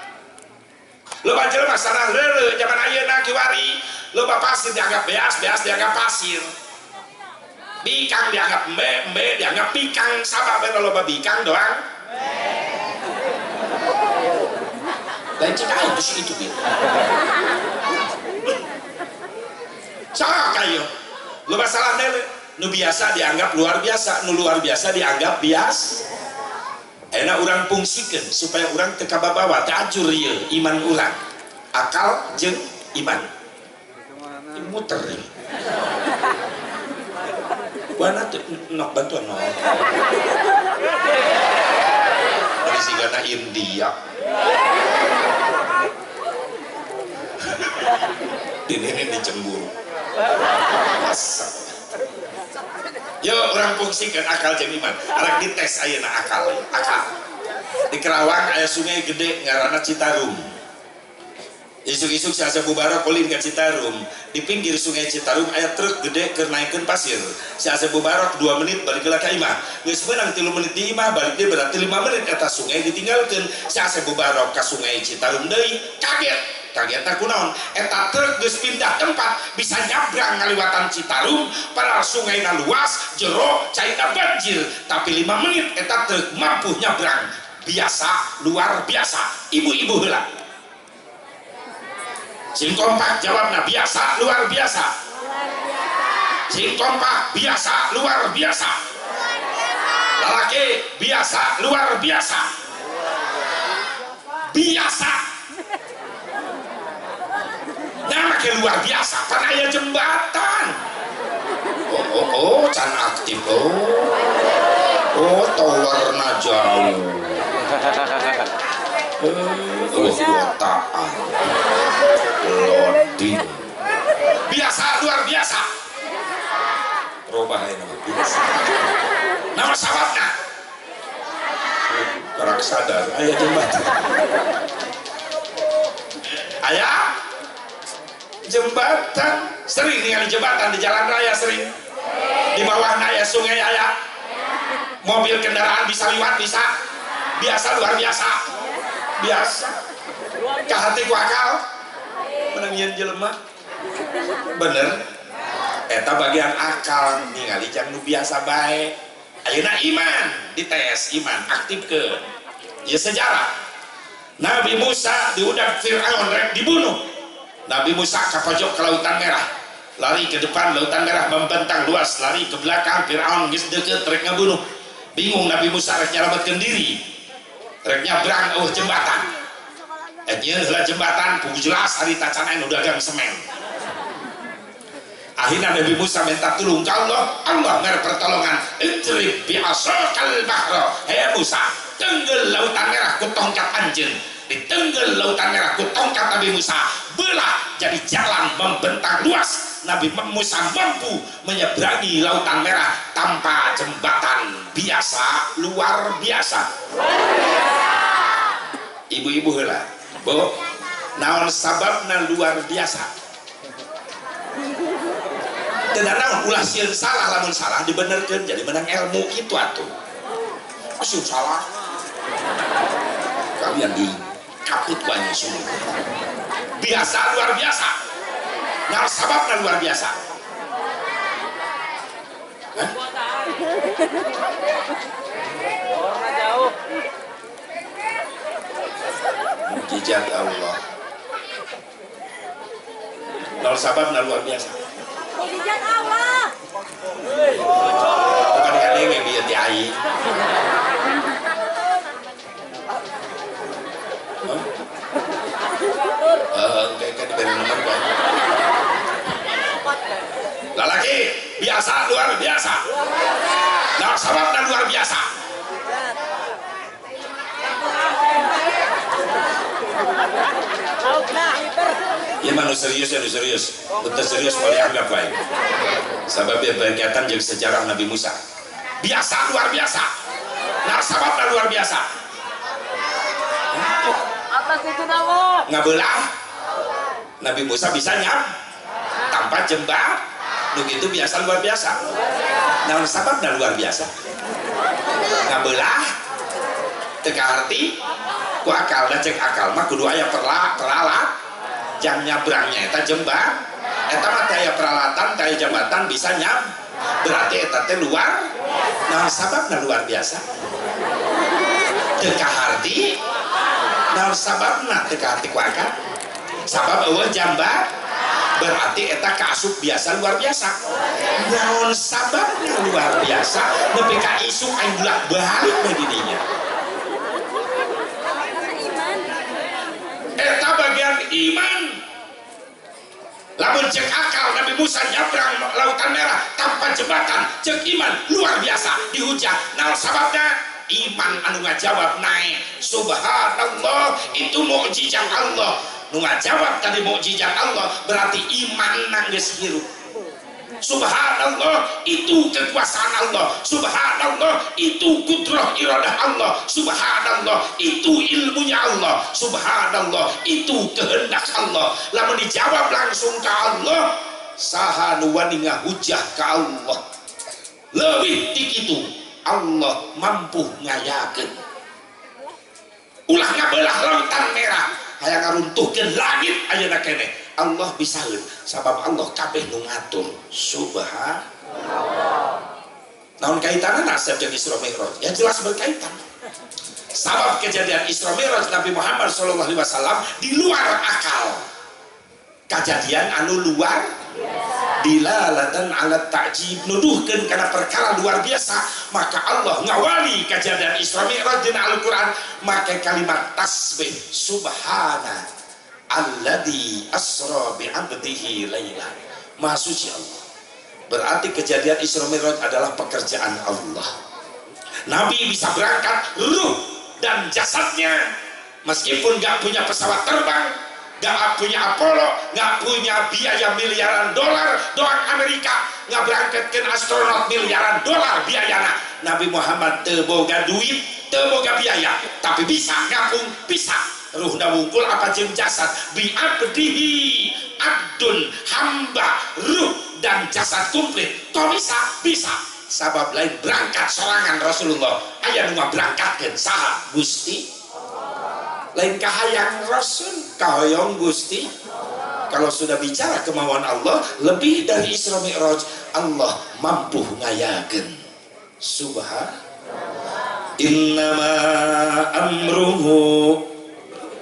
Loba jelema salah neuleuh zaman ayeuna kiwari, loba pasir dianggap beas, beas dianggap pasir. Bikang dianggap embe, embe dianggap bikang. Sababna loba bikang doang. Lain cek aing tuh itu gitu. Sok ayo. Loba salah neuleuh. Nu biasa dianggap luar biasa, nu luar biasa dianggap bias. Enak urang fungsikeun supaya urang teu kababawa, teu acur ieu iman urang. Akal jeung iman. Muter ieu. Wana teu nok bantuan nok. Dari sigana India. Dini dicemburu. Masa. Yo orang fungsikan akal jeung iman. Arek dites ayeuna akal, akal. Di Kerawang aya sungai gede ngaranna Citarum. Isuk-isuk si Asep Mubarok ulin ka Citarum. Di pinggir sungai Citarum aya truk gede keur naikeun pasir. Si Asep Mubarok 2 menit balik heula ka imah. Geus meunang 3 menit di imah, balik deui berarti 5 menit eta sungai ditinggalkeun. Si Asep Mubarok ka sungai Citarum deui, kaget. Kagetna kunaon? Eta truk geus pindah tempat, bisa nyabrang ngaliwatan Citarum, padahal sungaina luas, jero, caina banjir. Tapi 5 menit eta truk mampu nyabrang. Biasa, luar biasa. Ibu-ibu heula. Sing kompak jawabna biasa, luar biasa. Sing kompak biasa, luar biasa. Lalaki biasa, luar biasa. Biasa. Nah, make luar biasa, pan aya jembatan. Oh, oh, oh, can aktif. Oh, oh, towerna jauh. Oh, kotaan. Loading. Biasa, luar biasa. Robah ini nama biasa. Nama sababna. Karak sadar, aya jembatan. Aya jembatan, sering ningali jembatan di jalan raya sering. Di bawah aya sungai aya. Mobil kendaraan bisa liwat bisa. Biasa luar biasa. Biasa. Kahati ku akal menang nyeun jelema. Bener. Eta bagian akal ningali jang nu biasa bae. Ayeuna iman dites iman aktifkeun. Ieu sejarah. Nabi Musa diudak Fir'aun rek dibunuh. Nabi Musa ka pojok ke Lautan Merah. Lari ke depan Lautan Merah membentang luas, lari ke belakang Fir'aun geus deukeut rek ngabunuh. Bingung Nabi Musa rek nyalametkeun diri. Rek nyabrang eueuh jembatan. Nyieun heula jembatan pugu jelas harita can aya nu dagang semen. Akhirnya Nabi Musa minta tulung ke Allah, Allah mere pertolongan. Idrib bi asakal bahra. Hei Musa, tenggel Lautan Merah ku tongkat anjeun. Ditenggel Lautan Merah ku tongkat Nabi Musa, belah jadi jalan membentang luas. Nabi Musa mampu menyeberangi Lautan Merah tanpa jembatan. Biasa, luar biasa. Ibu-ibu heula, Bu, naon sababna luar biasa? Teu naon ulah sieun salah, lamun salah dibenerkeun jadi menang ilmu kitu atuh. Sieun salah. Kalian di kaput ku anjing sungguh. Biasa luar biasa. Nah sababna luar biasa. Hah? Mukjizat Allah. Nah sababna luar biasa. Mukjizat Allah. Bukan kadenge bieu ti aing. Kayak diberi nomor kan. Lalaki biasa luar biasa. Nah sababna luar biasa. Ya manu serius ya serius. Betul serius boleh anggap baik. Sababnya berkaitan jeung sejarah Nabi Musa. Biasa luar biasa. Nah sababna luar biasa. Atas itu nama. Ngabelah Nabi Musa bisa nyam tanpa jembat. Nu kitu biasa luar biasa. Naon sababna luar biasa? Ngabelah teu kaharti ku akal da cek akal mah kudu aya peralat jang nyabrangnya eta jembat. Eta mah teu aya peralatan, teu aya jembatan bisa nyam. Berarti eta teh luar. Naon sababna luar biasa? Teu kaharti. Naon sababna teu kaharti ku akal? Sabab eueuh jambat berarti eta kaasup biasa luar biasa. Naon sababna luar biasa nepi ka isuk aing bolak-balik we di dinya. Eta bagian iman. Lamun cek akal Nabi Musa nyabrang Lautan Merah tanpa jembatan, cek iman luar biasa dihujah. Naon sababna? Iman anu ngajawab naik. Subhanallah, itu mukjizat Allah. Nu ngajawab tadi mukjizat Allah berarti iman geus hirup. Subhanallah, itu kekuasaan Allah. Subhanallah, itu kudrah iradah Allah. Subhanallah, itu ilmunya Allah. Subhanallah, itu kehendak Allah. Lamun dijawab langsung ke Allah, saha nu wani ngahujah ka Allah. Leuwih ti kitu, Allah mampu ngayakeun. Ulah ngabelah Lautan Merah, hayang ngaruntuhkeun langit ayeuna keneh. Allah bisaeun sabab Allah kabeh nu ngatur. Subhanallah. Naon kaitanna nasab jeung Isra Mi'raj? Ya jelas berkaitan. Sabab kejadian Isra Mi'raj Nabi Muhammad sallallahu alaihi wasallam di luar akal. Kejadian anu luar dilalatan ala ta'jib, nuduhkeun kana perkara luar biasa, maka Allah ngawali kejadian Isra Mi'raj dina Al-Qur'an make kalimat tasbih subhana alladzi asra bi 'abdihi lailan. Maha suci Allah. Berarti kejadian Isra Mi'raj adalah pekerjaan Allah. Nabi bisa berangkat ruh dan jasadnya meskipun gak punya pesawat terbang, gak punya Apollo, gak punya biaya miliaran dolar doang Amerika, gak berangkatkan astronot miliaran dolar biayana. Nabi Muhammad teu boga duit, teu boga biaya, tapi bisa ngapung, bisa ruhna wungkul apa jeung jasad bi abdihi, abdun hamba, ruh dan jasad komplit. Toh bisa, bisa. Sabab lain berangkat sorangan Rasulullah. Aya nu ngaberangkatkeun saha? Gusti. Lain kahayang Rasul, kahoyong Gusti. Kalau sudah bicara kemauan Allah, lebih dari Isra Mi'raj, Allah mampu ngayakeun. Subhanallah. Innama amruhu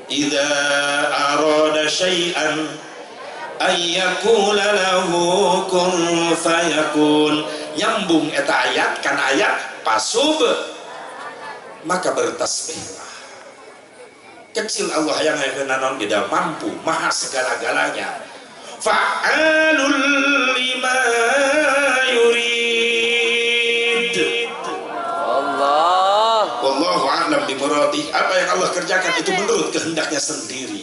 idza arada syai'an ayyakula lahu kun fayakun. Nyambung eta ayat kan ayat pasub, maka bertasbihlah. Kecil Allah yang naon tidak mampu, maha segala-galanya. Fa'alul lima yurid. Allah. Wallahu a'lam bimuradi. Apa yang Allah kerjakan itu menurut kehendaknya sendiri.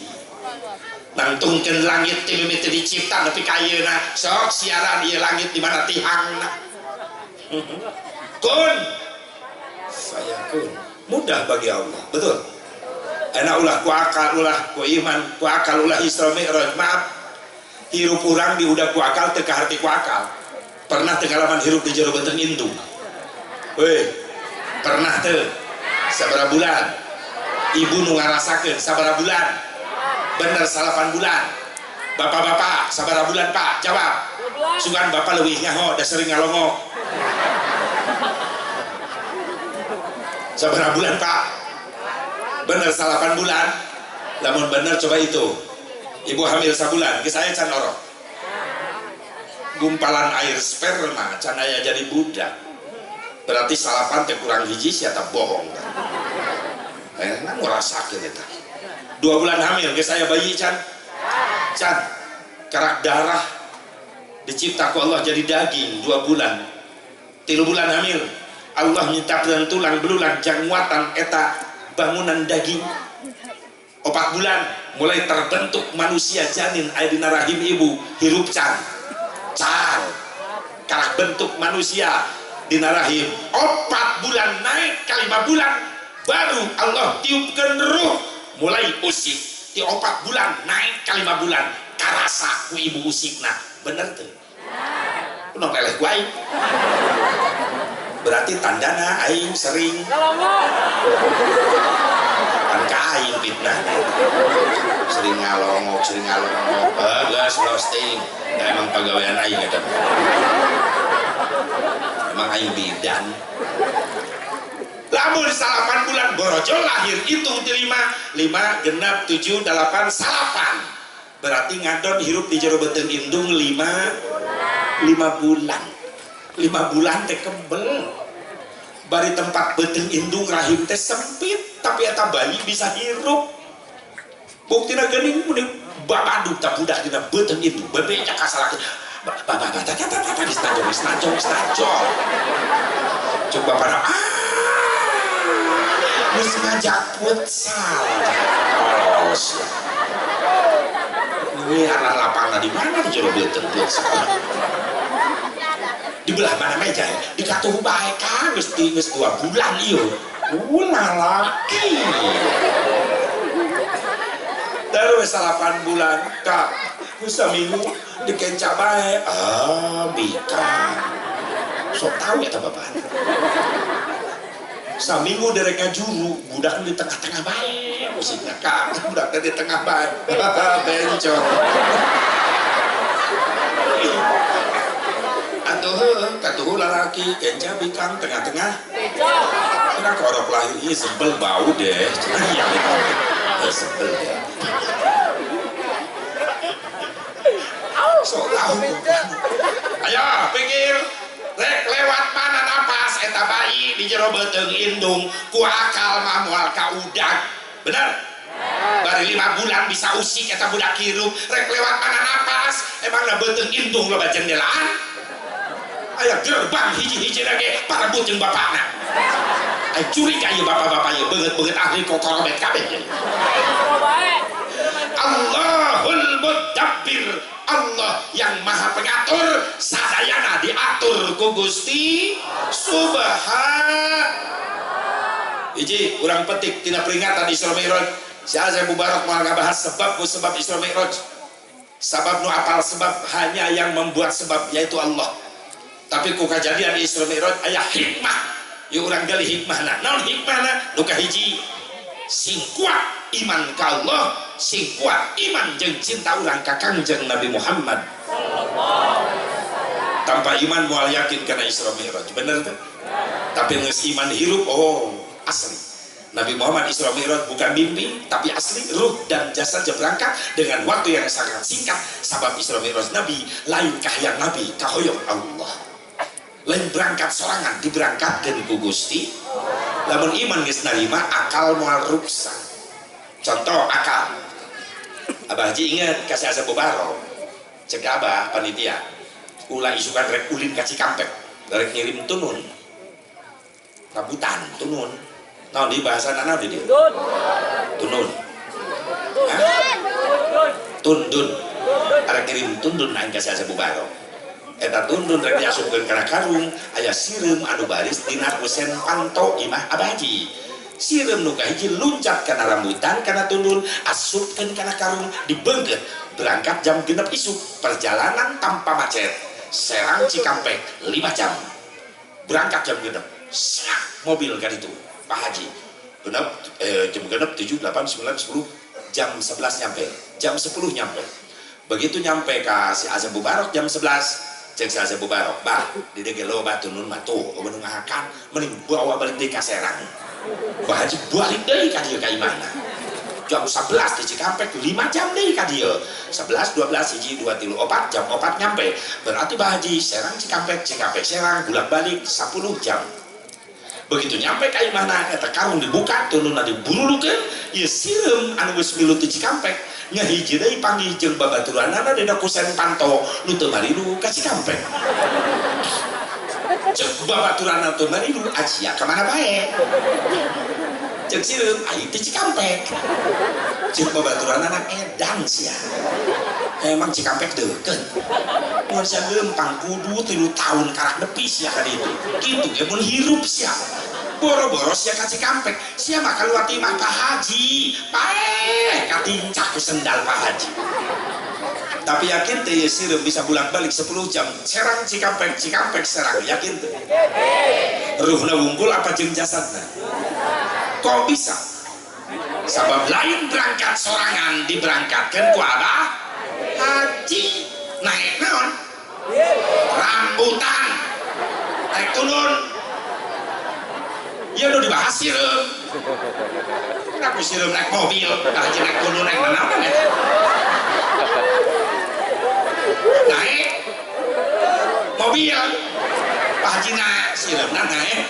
Nangtungkeun langit ti mimiti dicipta nepi ka ayeuna. Sok siaran ieu langit di mana tihangna. Kun fayakun. Mudah bagi Allah, betul. Enak ulah ku akal, ulah ku iman, ku akal ulah Isra Mi'raj. Maaf, hirup urang di udah ku akal teu kaharti ku akal. Pernah teu ngalaman hirup di jero beuteung indung? Weh, pernah teu? Sabaraha bulan? Ibu nu ngarasakeun sabaraha bulan? Bener 8 bulan. Bapak-bapak sabaraha bulan Pak? Jawab. Sugan bapak leuwih nyaho da sering ngalongok. Sabaraha bulan Pak? Bener 8 bulan. Lamun bener coba itu. Ibu hamil sabulan, ke saya can orok. Gumpalan air sperma can aya jadi budak. Berarti salapan teh kurang hiji sia tah bohong. Eh, ngurasakeun eta. 2 bulan hamil ke saya bayi can. Can karak darah dicipta ku Allah jadi daging 2 bulan. 3 bulan hamil Allah nyiptakeun tulang belulang jangwatan eta bangunan daging. 4 bulan mulai terbentuk manusia janin aya dina rahim ibu hirup can. Can karak bentuk manusia dina rahim. 4 bulan naik ke 5 bulan baru Allah tiupkeun ruh mulai usik. Di 4 bulan naik ke 5 bulan karasa ku ibu usikna. Bener tuh? Kunaon eleh ku aing? Berarti tandana aing sering kan ka aing fitnah. Sering ngalongok, sering ngalongok. Geus roasting. Da emang pagawean aing eta. Emang aing bidan. Lamun 8 bulan borojo lahir hitung ti 5, 5 genap 7 8 salapan. Berarti ngadon hirup di jero beuteung indung 5 bulan. 5 bulan teh kebel. Bari tempat beuteung indung rahim teh sempit, tapi eta bayi bisa hirup. Buktina geuning meni babaduk ta budak dina beuteung indung, bebenya ka salaki. Bapak tata tata geus najong, geus najong, geus najong. Coba pada geus ngajak futsal. Polos. Ini arah lapangan di mana di jero beuteung futsal? Di belah mana meja ya? Di katuhu bae kan geus 2 bulan ieu. Ulah laki. Terus 8 bulan kak, geus saminggu dikenca bae. Ah, bika. Sok tahu ya ta bapak. Saminggu derek ngajuru, budak di tengah-tengah bae. Musiknya kak, budak di tengah bae. Bencong. Atuh, katuhu lalaki, kenca bikang tengah-tengah. Kira korok lahir, iya sebel bau deh. Iya, sebel deh. Sok tahu. Ayo, pikir. Rek lewat mana napas eta bayi di jero beuteung indung ku akal mah moal kaudag. Bener? Bari 5 bulan bisa usik eta budak hirup. Rek lewat mana napas emangna beuteung indung loba jendelaan? Aya gerbang hiji-hiji lagi parebut jeung bapakna. Aya curiga ieu bapak-bapak ieu beungeut-beungeut ahli kokorobet kabeh. Allahul Mudabbir, Allah yang maha pengatur, sadayana diatur ku Gusti Subhan. Hiji urang petik tina peringatan Isra Mi'raj. Si Azza Mubarak moal ngabahas sebab ku sebab Isra Mi'raj. Sabab nu apal sebab hanya yang membuat sebab yaitu Allah. Tapi ku kajadian Isra Mi'raj aya hikmah. Yuk urang gali hikmahna. Naon hikmahna? Nu kahiji, sing kuat iman ka Allah, sing kuat iman jeung cinta urang ka Kangjeng Nabi Muhammad. Tanpa iman moal yakin kana Isra Mi'raj. Bener teh? Tapi geus iman hirup, oh asli. Nabi Muhammad Isra Mi'raj bukan mimpi, tapi asli ruh dan jasadnya berangkat dengan waktu yang sangat singkat. Sabab Isra Mi'raj Nabi lain kahayang Nabi, kahoyong Allah. Lain berangkat sorangan, diberangkatkeun ku Gusti. Lamun iman geus narima, akal moal ruksak. Contoh akal. Abah Haji ingat kasih asa bobaro. Cek abah panitia. Ulah isukan rek ulin ka Cikampek, rek ngirim tunun. Rambutan tunun. Naon di bahasa naon di dieu? Tunun. Tundun. Arek ngirim tundun aing ka si Asep Bubaro. Eta tundun rek diasupkeun kana karung, aya sireum anu baris dina kusen panto imah Abah Haji. Sireum nu kahiji luncat kana rambutan kana tundun, asupkeun kana karung, dibeungkeut. Berangkat jam 6 isuk, perjalanan tanpa macet. Serang Cikampek 5 jam. Berangkat jam 6. Sak mobil kan itu. Pak Haji, genap, jam genap 7, 8, 9, 10, jam 11 nyampe, jam 10 nyampe. Begitu nyampe ke si Azam Bubarok jam 11, cek si Azam Bubarok, bah, di dege loba tunun mah tuh, nu ngahakan, mending bawa balik deui ka Serang. Pak Haji balik deui ka dieu ka imahna. Jam 11 di Cikampek, 5 jam deui ka dieu. 11, 12, 1, 2, 3, 4, jam 4 nyampe. Berarti Pak Haji Serang Cikampek, Cikampek Serang, bolak-balik 10 jam. Begitu nyampe ka imahna eta karung dibuka tununna diburulukeun ieu sireum anu geus milu ti Cikampek nya hiji deui panggih jeung babaturanana dina kusen panto nu teu marilu ka Cikampek. Ceuk babaturanna teu marilu acia ka mana bae. Ceuk sireum aing ti Cikampek. Ceuk babaturanana edan sia. Emang Cikampek deukeut. Mun sia leumpang kudu 3 tahun karak nepi sia ka ditu. Kitu ge mun hirup sia. Boro-boro sia ka Cikampek, sia mah kaluar ti imah Pak Haji. Paeh katincak ku sendal Pak Haji. Tapi yakin teh ieu sireum bisa bolak-balik 10 jam Serang Cikampek, Cikampek Serang, yakin teh? Ruhna wungkul apa jeung jasadna? Kok bisa? Sabab lain berangkat sorangan diberangkatkeun ku Abah Haji. Naik naon? Rambutan. Naik tunun. Ya udah dibahas sireum. Kenapa sireum naik mobil? Haji naik tunun naik naon eta? Naik mobil. Pak Haji naik sireumna naik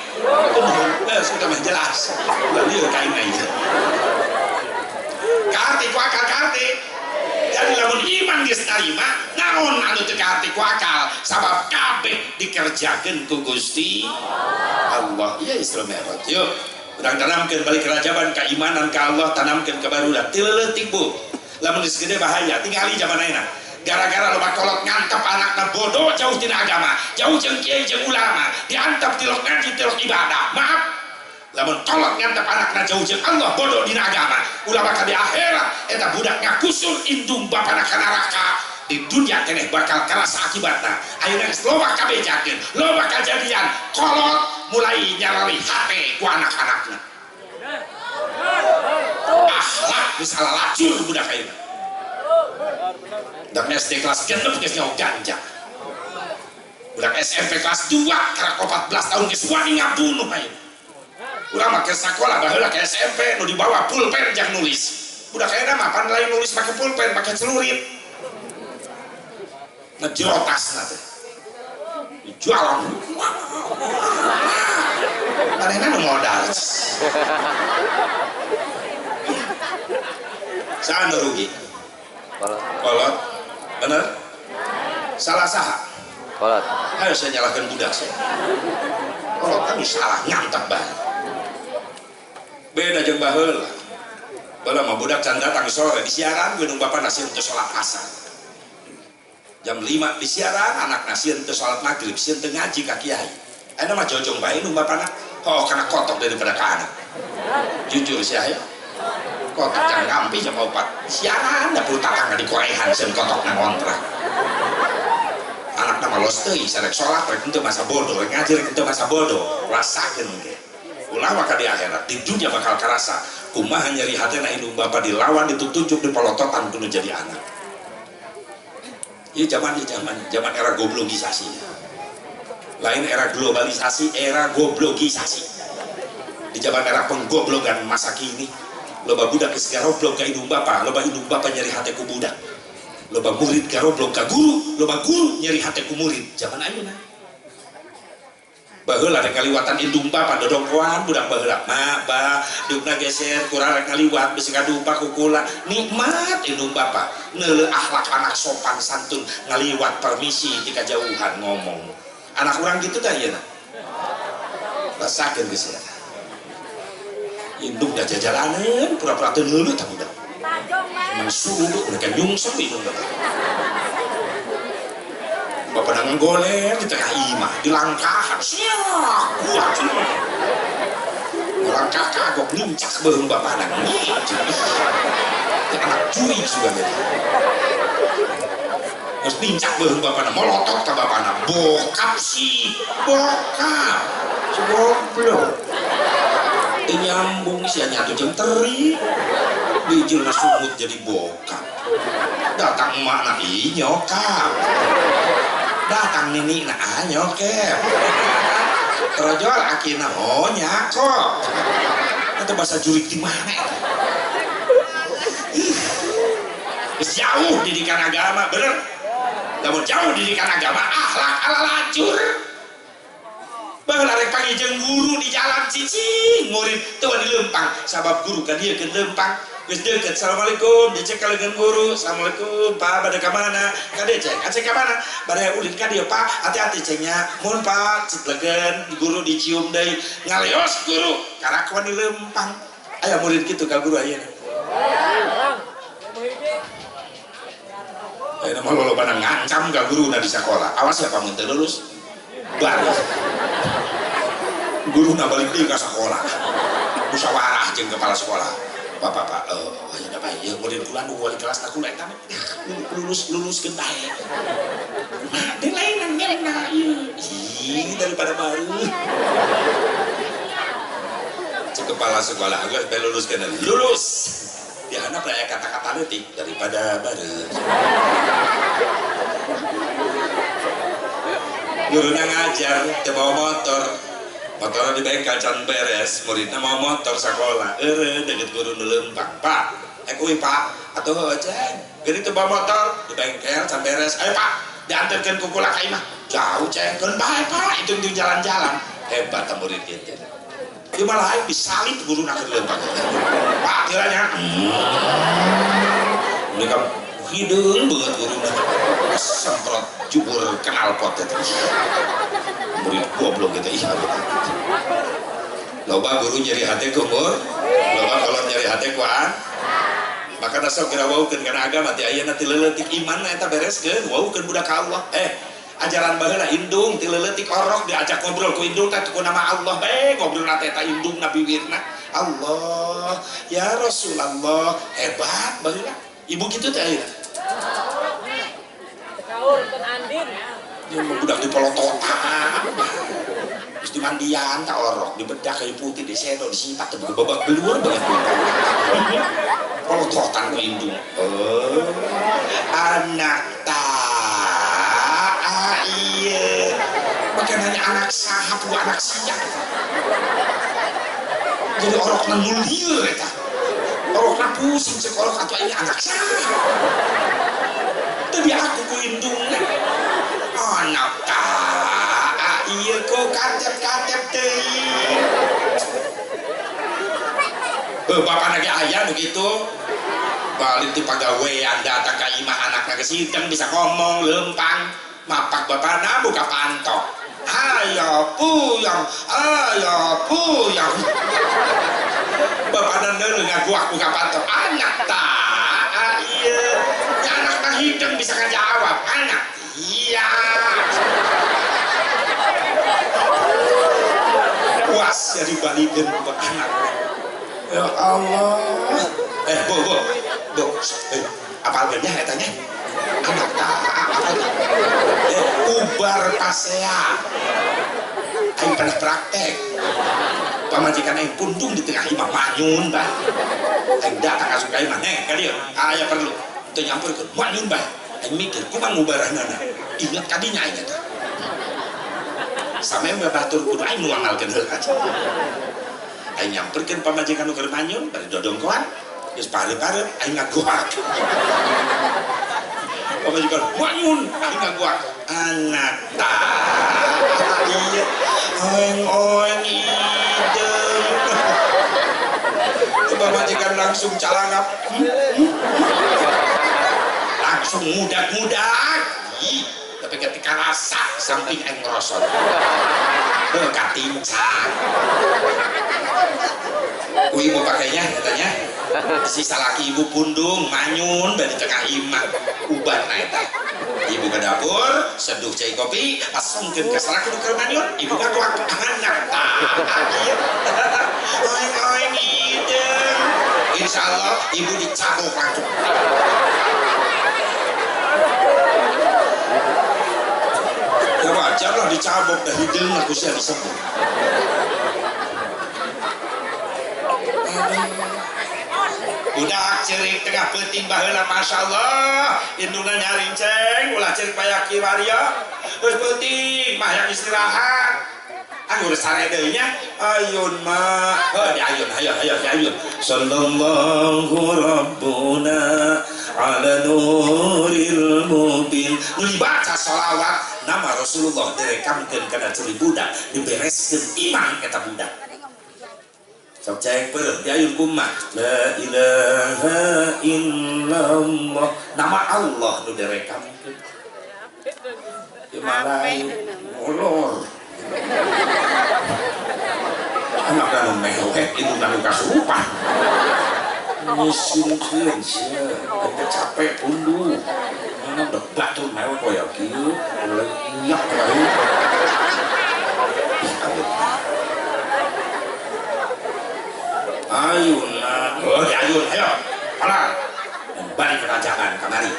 tunun. Sudah mah jelas. Ulah lieur ka aing ieu. Kaarti ku akal kaarti. Jadi lamun iman geus tarima, naon anu teu kaarti ku akal, sabab kabeh dikerjakeun ku Gusti Allah. Ieu Isra Mi'raj. Yuk, urang tanamkeun balik kerajaban keimanan ka Allah, tanamkeun ka barudak. Ti leutik bu. Lamun geus gede bahaya, tingali zaman ayeuna. Gara-gara loba kolot ngantep anakna bodoh jauh tina agama, jauh jeung kiai jeung ulama, diantep tilok ngaji tilok ibadah. Maaf. Lamun kolot ngantep anakna jauh jeung Allah bodoh dina agama, ulah bakal di akhirat eta budak ngakusur indung bapana ka neraka. Di dunia keneh bakal karasa akibatna. Ayeuna geus loba kabejakeun, loba kajadian, kolot mulai nyarari hate ku anak-anakna. Akhlak geus alalacur budak ayeuna. Budak SD kelas 6 geus nyaho ganja. Budak SMP kelas 2 karak 14 tahun geus wani ngabunuh ayeuna. Urang mah ke sekolah baheula ke SMP nu dibawa pulpen jang nulis. Budak ayeuna mah pan lain nulis make pulpen, make celurit. Ngejero tasna teh. Dijualan. Manehna nu modal. Saha nu rugi? Kolot. Bener? Salah saha? Kolot. Ayo saya nyalahkan budak saya. Kolot kan salah ngantep bae. Beda jeung baheula. Baheula mah budak can datang sore di siaran gunung bapak nasieun teu salat asar. Jam 5 di siaran anak nasieun teu salat maghrib, sieun teu ngaji ka kiai. Ayeuna mah jojong bae nu bapana. Oh kana kotok daripada ka anak. Jujur sia ya. Kotok can ngampi jam 4. Siaran da perlu tatangga di korehan sieun kotok na ngontrak. Anak nama los teuing sarek salat rek henteu masa bodoh, rek ngaji rek henteu masa bodoh. Rasakeun ge. Ulah maka di akhirat, di dunia bakal karasa. Kumaha nyeri hatena indung bapa dilawan, ditutunjuk, dipolototan kudu jadi anak. Ieu zaman zaman era goblogisasi. Lain era globalisasi, era goblogisasi. Di zaman era penggoblogan masa kini, loba budak geus garoblog ka indung bapa, loba indung bapa nyeri hate ku budak. Loba murid garoblog ka guru, loba guru nyeri hate ku murid. Zaman ayeuna. Baheula rek ngaliwatan indung bapa dodongkoan budak baheula. Ma, ba, diukna geser kurang rek ngaliwat bisi kadupa ku kula. Nikmat indung bapa. Neuleuh akhlak anak sopan santun ngaliwat permisi ti kajauhan ngomong. Anak urang kitu teh ayeuna. Rasakeun geus eta. Indung da jajalaneun pura-pura teu neuleuh tah budak. Emang suluh mereka nyungsep indung bapa. Bapak nang goler di tengah imah, di langkahan, siap, kuat, langkah kagok nincak beuheung bapak nang anak curi juga gitu. Terus nincak beuheung bapak nang molotot ke bapak nang, bokap sih, bokap, si goblok, nyambung sih nyatu jam teri, bijil sumut jadi bokap, datang emak nak nyokap. Datang nini nah nyokep terojol akina oh nyakop atau bahasa jurik di mana itu jauh didikan agama bener namun jauh didikan agama akhlak ala lacur baheula rek panggih jeung guru di jalan cicing murid teu wani leumpang sabab guru ka dieu keun leumpang geus deukeut assalamualaikum dicek ka leungeun guru assalamualaikum pak bade ka mana ka dieu ceng aceng ka mana bade ulin ka dieu pak hati-hati cengnya mun pak cit legeun guru dicium deui ngaleos guru karak wani leumpang aya murid kitu ka guru ayeuna ayeuna mah lolobana ngancam ka guruna di sakola awas ya pamun teu lulus baru guruna balik deui ka sakola musyawarah jeung kepala sekolah bapak pak, ayo dah bae, murid kula nu wali kelas kula eta lulus bae. Nah, deui lain nang ieu. Ih, daripada baru. Cek kepala sekolah geus bae lulus kana. Lulus. Dihandap aya kata-kata leutik daripada baru. Guruna ngajar teu bawa motor. Motornya di bengkel can beres, muridnya mau motor sekolah, deket guru nu leumpang, pak, kuy pak, atuh ceng, gini tuh bawa motor di bengkel can beres, ayo pak, diantarkan ku kula ka imah, jauh ceng, keun bae pak, itu di jalan-jalan, hebat murid ieu. Ieu malah aing disalip guruna keur leumpang, pak tiranya, ini kan hideung banget guruna, semprot jubur kenal pot teh. Murid goblok gitu ih loba guru nyeri hati kumur loba kolot nyeri hati kuan maka sok kira waukeun kana agama ti ayeuna ti leuletik iman eta bereskeun waukeun budak ka Allah ajaran baheula indung ti leuletik orok diajak ngobrol ku indung teh ku nama Allah bae ngobrolna teh eta indung na biwirna Allah ya Rasulullah hebat baheula ibu kitu teh ayeuna kaur teu andin dia budak di polototan terus dimandian tak orok dibedak kayu putih disedot disipat babak belur banget polototan ku indung anak tak iya makanannya anak sahab ku anak siang jadi orokna mulir eta orokna pusing cek orok atau ini anak sahab tapi aku ku indungna anak tak iya kok katep-katep teuing. Bapak lagi ayah begitu balik di pagawean datang ka imah anakna ke sidang bisa ngomong lempang mapak bapana buka pantok ayo puyang bapana neuleuh ngaguak buka pantok anak tak iya anak tah hidung bisa ngajawab anak iya puas ya dibalikin ke anak ya Allah bu bu apalnya etanya anak tak apalnya Ubar pasea. Aing pernah praktek. Pamajikan aing pundung di tengah imah manyun bah. Aing datang asup ka imah neng ka dieu. Aya perlu. Teu nyamperkeun manyun bah. Aing mikir kumaha ngubaranana. Ingat kadinya aing eta. Sampe batur kudu aing nu nganalkeun heula. Aing nyamperkeun pamajikan nu keur manyun bari dodongkoan. Geus pare-pare aing ngagoak. Pamajikan manyun aing ngagoak. Anak tah. Iya. Oeng-oeng hideung. Pamajikan langsung calangap. Langsung mudak-mudak. Ih, tapi ketika rasa samping aing ngerosot. Heuh katincak. Ku ibu pakainya katanya. Si salaki ibu pundung manyun dari tengah imah uban na eta. Ibu ke dapur, seduh cai kopi, asongkeun ka salaki nu keur manyun, ibu ngagoak anak tah. Ieu. Oeng-oeng hideung. Insyaallah ibu dicabok langsung. Ya wajar lah dicabok dah hideung aku sih disebut. Budak cerik tengah peuting baheula masyaallah indungna nyarinceng ulah cerik payaki waria geus peuting mah yang istirahat anggur sare deui nya ayun mah heuh diayun ayo ayo diayun sallallahu rabbuna ala nuril mubin nu dibaca sholawat nama Rasulullah direkamkeun kana cerik budak dibereskeun imah eta budak. Sok cek peureum diayun kumaha la ilaha illallah nama Allah nu direkamkeun. Ieu malah molor. Anak anu mewek itu anu kasurupan. Nyisinkeun sia, eta capek unduh. Mana udah batur mewek koyo kieu, leunyak kayu. Ayun, oh ayun, ayo, alah, balik kerajaan kamari.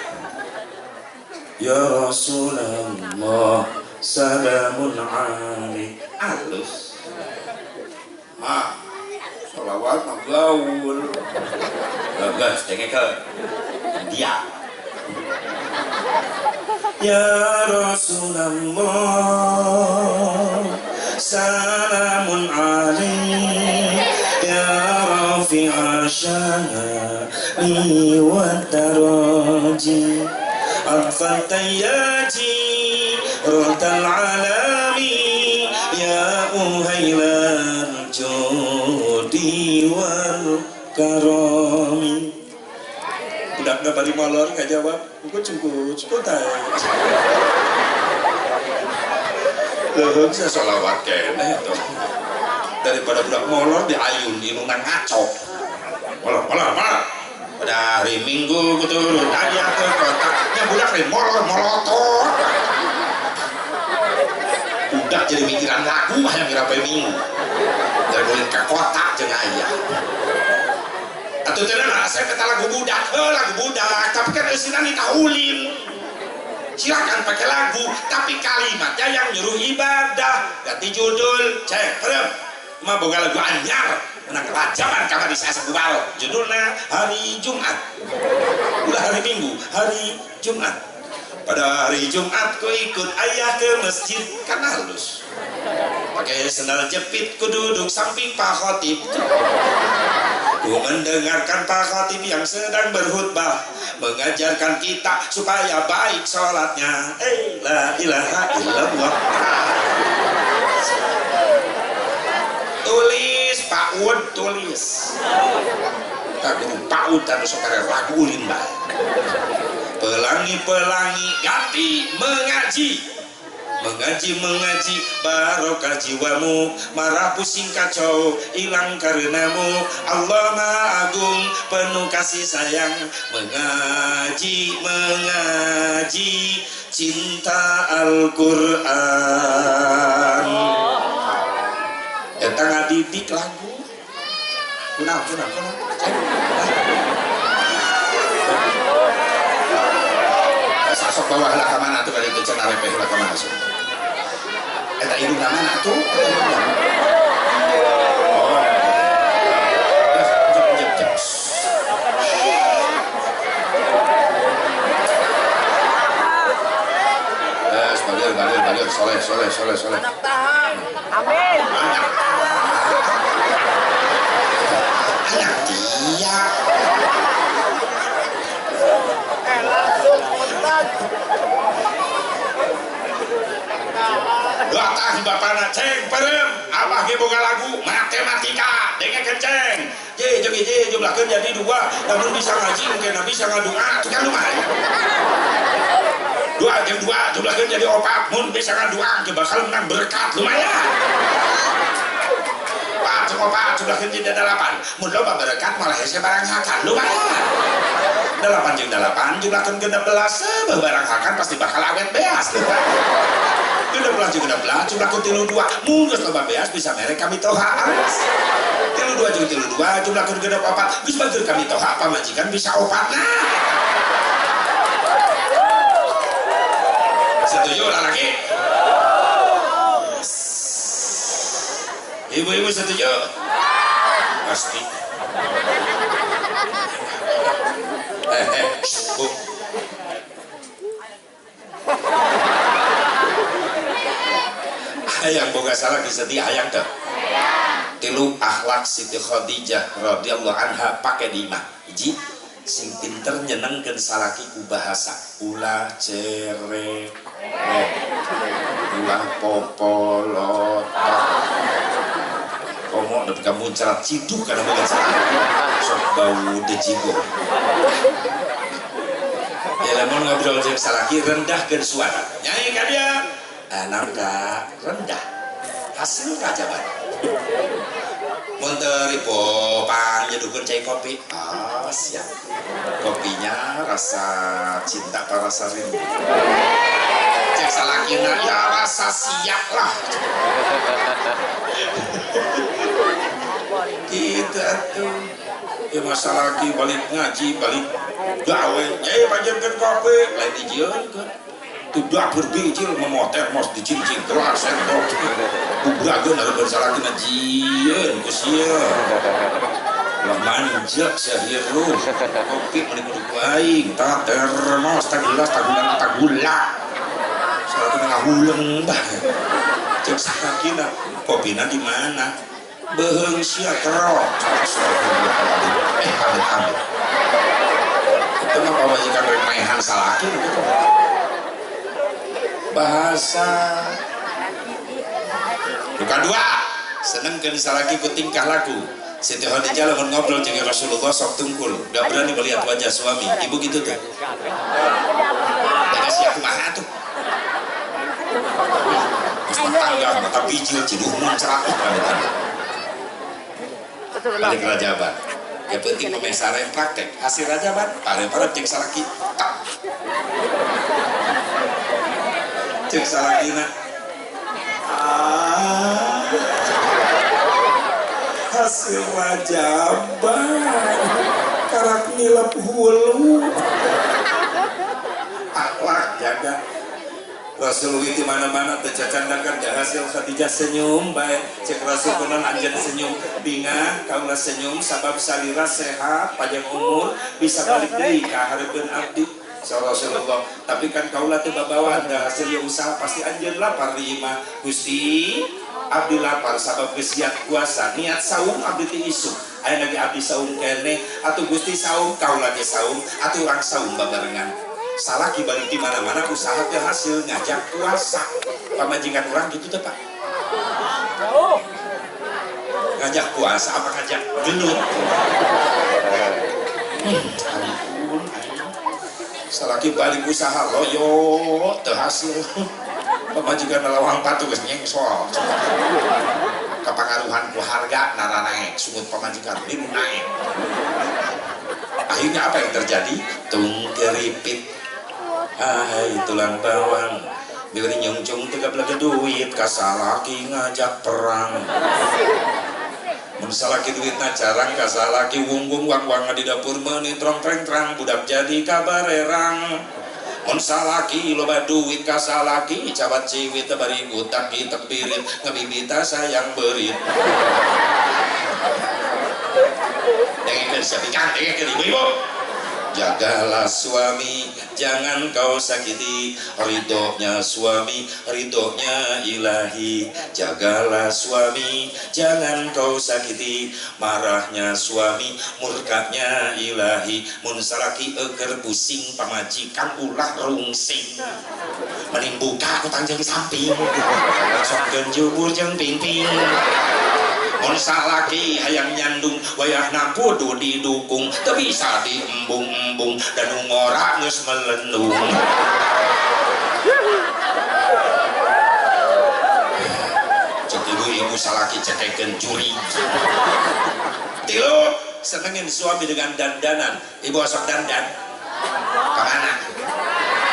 Ya Rasulullah, salamun alaik. Alus, ma, sholawat mah gaul. Bagus, dengekeun. Dia. Ya Rasulullah, salamun alaik. Ya rafi'a syani wa taraji adfanta ya jiratal alami ya uhailal judi wal karami. Budakna bari molor nggak jawab, cukup cukup cukup tae. Leuheung sia sholawat keneh tuh. Daripada budak molor di ayun indungna ngaco. Molor molor molor. Pada hari Minggu kuturun ayah ke kota. Nya budak teh molor molotor. Budak jadi mikiran lagu hayang ngirapai Minggu. Dari ulin ka kota jeung ayah. Atuh teh saya kata lagu budak, heuh lagu budak, tapi kan eusina ditahulin. Silakan pakai lagu, tapi kalimatnya yang nyuruh ibadah. Ganti judul, cek, perem. Mah boga lagu anyar menang kelajaman kamar di saya sakubar judulnya hari Jumat ulah hari Minggu hari Jumat. Pada hari Jumat ku ikut ayah ke masjid kan halus pakai sendal jepit ku duduk samping Pak Khotib ku mendengarkan Pak Khotib yang sedang berkhutbah mengajarkan kita supaya baik sholatnya. La ilaha illallah. Tulis Pak Ud tulis. Tak guru Pak Ud dan sok lagu ulin bae. Pelangi-pelangi ganti mengaji. Mengaji mengaji barokah jiwamu, marah pusing kacau hilang karenamu. Allah Maha Agung penuh kasih sayang. Mengaji mengaji cinta Al-Qur'an. Eta ngadidik lagu. Kunaon kunaon kunaon. Sok bawah lah ka mana atuh kali itu cenah repeh lah ka mana sok. Eta indungna mana atuh? Eta indungna. Oh. Jep jep jep. Balir balir balir soleh soleh soleh soleh. Anak tahan. Amin. Anak dia. Langsung kontak. Datang bapana ceng perem, abah ge boga lagu matematika, denge kenceng. Ye jeung hiji jumlahkeun jadi 2, namun bisa ngaji mungkin bisa ngadua, tukang lumayan. 2 jeung 2 jumlahkeun jadi 4, mun bisa ngadua ge bakal menang berkat lumayan. 4 jeung 4 jumlahkeun jadi 8, mun loba berkat malah hese barang hakan lumayan. 8 jeung 8 jumlahkeun 16, barang hakan pasti bakal awet beas. 16 jeung 16 jumlahkeun 32, mun geus loba beas bisa mere kami toha. 32 jeung 32 jumlahkeun 64, geus bager kami toha pamajikan bisa 4. Nah, setuju laki? Ibu-ibu setuju? Pasti. Bu. Hayang boga salah disetia hayang teh. Tilu akhlak Siti Khadijah radhiyallahu anha pake di imah. Hiji, sing pinter nyenengkeun salaki ku bahasa ulah cerewet, ulah popolotok, komo nepi ka muncrat ciduh kana boga salaki sok bau dejigo. Ya lamun ngobrol jeung salaki rendahkeun suara, nyai ka dia nanda rendah hasil kajaban. Mun teu ripo pangnyeduhkeun cai kopi, ah siap. Kopinya rasa cinta apa rasa rindu? Cek salakina ya rasa siap lah. Gitu atuh. Ya masa lagi balik ngaji, balik gawe, nyai panjenkeun kopi, lain dijieunkeun. Tuh dapur bijil memoter mos dijinjing gelas sendok. Bubrageun hareupeun salakina jieun ku sia. Lah manjak sia hirup. Kopi meuni kudu ku aing, tah termos, tah gelas, tah gula, tah gula. Salakina ngahuleng bae. Cek salakina, kopina di mana? Beuheung sia kerok. Amit amit. Itu mah pamajikan rek maehan salaki gitu. Bahasa. Bukan dua, senengkeun salaki ku tingkah laku. Siti Khadijah lamun ngobrol jeung Rasulullah sok tungkul, gak berani melihat wajah suami. Ibu gitu tuh. Daga sia kumaha atuh. Geus matangga, mata bijil, ciduh muncrat amit-amit. Balik rajaban. Ya penting pemirsa yang praktek. Hasil rajaban, parem-parem cek salaki. Tak. Cek salakina. Ah. Hasil rajaban. Karak nilep hulu. Akhlak jaga. Rasulullah di mana-mana tercacandakan ke hasil Khadijah senyum baik cek Rasul kunan anjen senyum bingah kaulah senyum sabab salira sehat panjang umur bisa balik deui ka hareupeun abdi sa Rasulullah tapi kan kaulah teu babawaan da hasil ieu usaha pasti anjeun lapar di imah Gusti abdi lapar sabab geus siap puasa niat saum abdi teh isuk aya lagi abdi saum keneh atuh Gusti saum kaulah ge saum atuh urang saum babarengan. Salah balik di mana-mana usaha ke hasil ngajak puasa pamajikan orang gitu tuh pak ngajak puasa apa ngajak gelut. Ampun, salah balik usaha loyo terhasil pamajikan lawang patuh geus nyengsol kepengaruhan ku harga nara naik sungut pamajikan limu naik. Akhirnya apa yang terjadi? Tung keripit. Hai tulang bawang beli nyungcung tegap lagi duit kasalaki ngajak perang mun salaki duitna jarang kasalaki wunggung wang wang di dapur meuni trong treng trang budak jadi kabarerang Mun salaki loba duit ka salaki cabat ciwit bari ngutak kitek birit ngamimita sayang berit. Dengekeun siap ikan, dengekeun ibu-ibu. Jagalah suami, jangan kau sakiti. Ridhonya suami, ridhonya ilahi. Jagalah suami, jangan kau sakiti. Marahnya suami, murkanya ilahi. Mun salaki eger pusing, pamajikan ulah rungsing. Mending buka ku tangjeng samping, songkeun jubur jeung pingping. Mun salaki hayang nyandung, wayahna kudu didukung, teu bisa diembung-embung, dan ngora geus melendung. Cek ibu-ibu salaki cekekeun curi. Tilu, senengin suami dengan dandanan. Ibu osok dandan. Ka mana?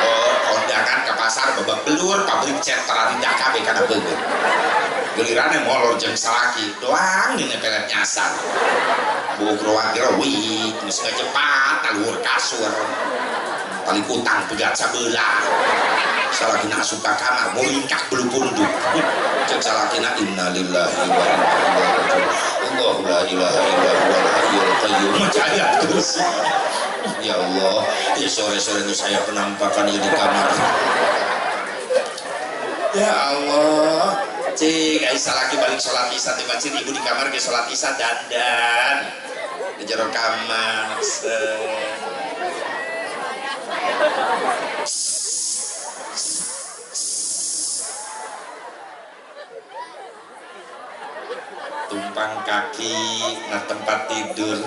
Oh, kondangan ke pasar babak belur, pabrik cat tararindah kabeh kana beungeut. Gilirannya molor jeung salaki doang dina pelet nyasar. Buuk roang kira wih, geus ngajepat taluhur kasur. Tali kutang pegat sabelah. Salakina asup ka kamar muringkak bulu punduk. Cek salakina innalillahi wa inna ilaihi raji'un. Allahu la ilaha illa huwal hayyul qayyum. Maca ayat kursi. Ya Allah, ya sore-sore itu saya penampakan di kamar. Ya Allah. Cik, ai salaki balik sholat isya di masjid, ibu di kamar ke sholat isya dandan di jero kamar. Tumpang kaki nah tempat tidur,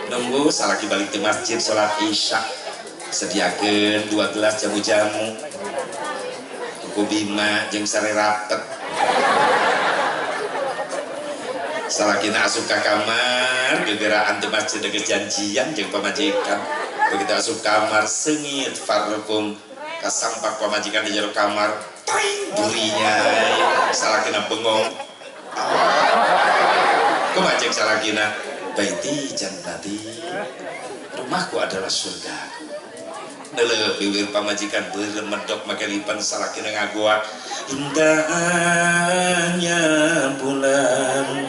nunggu salaki balik di masjid sholat isya, sediakeun 2 gelas jamu-jamu, tuku bima jeung sare rapet. Salakina asup ka kamar, gegeraan di masjid geus janjian jeung pamajikan. Begitu asup kamar seungit parfum kasampak pamajikan di jero kamar, tring durinya. Salakina bengong. Kumaha jeung salakina? Baiti jannati. Rumahku adalah surgaku. Neuleuh bibir pamajikan beureum medok make lipan salakina ngagoak. Indahnya bulan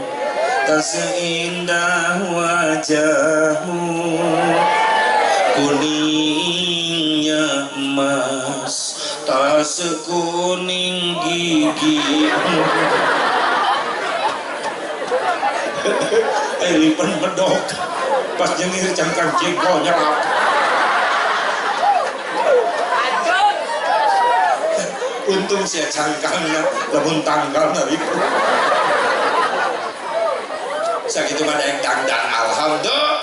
tak seindah wajahmu, kuningnya emas tak sekuning gigimu. Lipan medok pas nyengir cangkang jengkol nyelap. Untung sia cangkangna lamun tanggalna ribu. Sakitu mah daek dangdan alhamdulillah.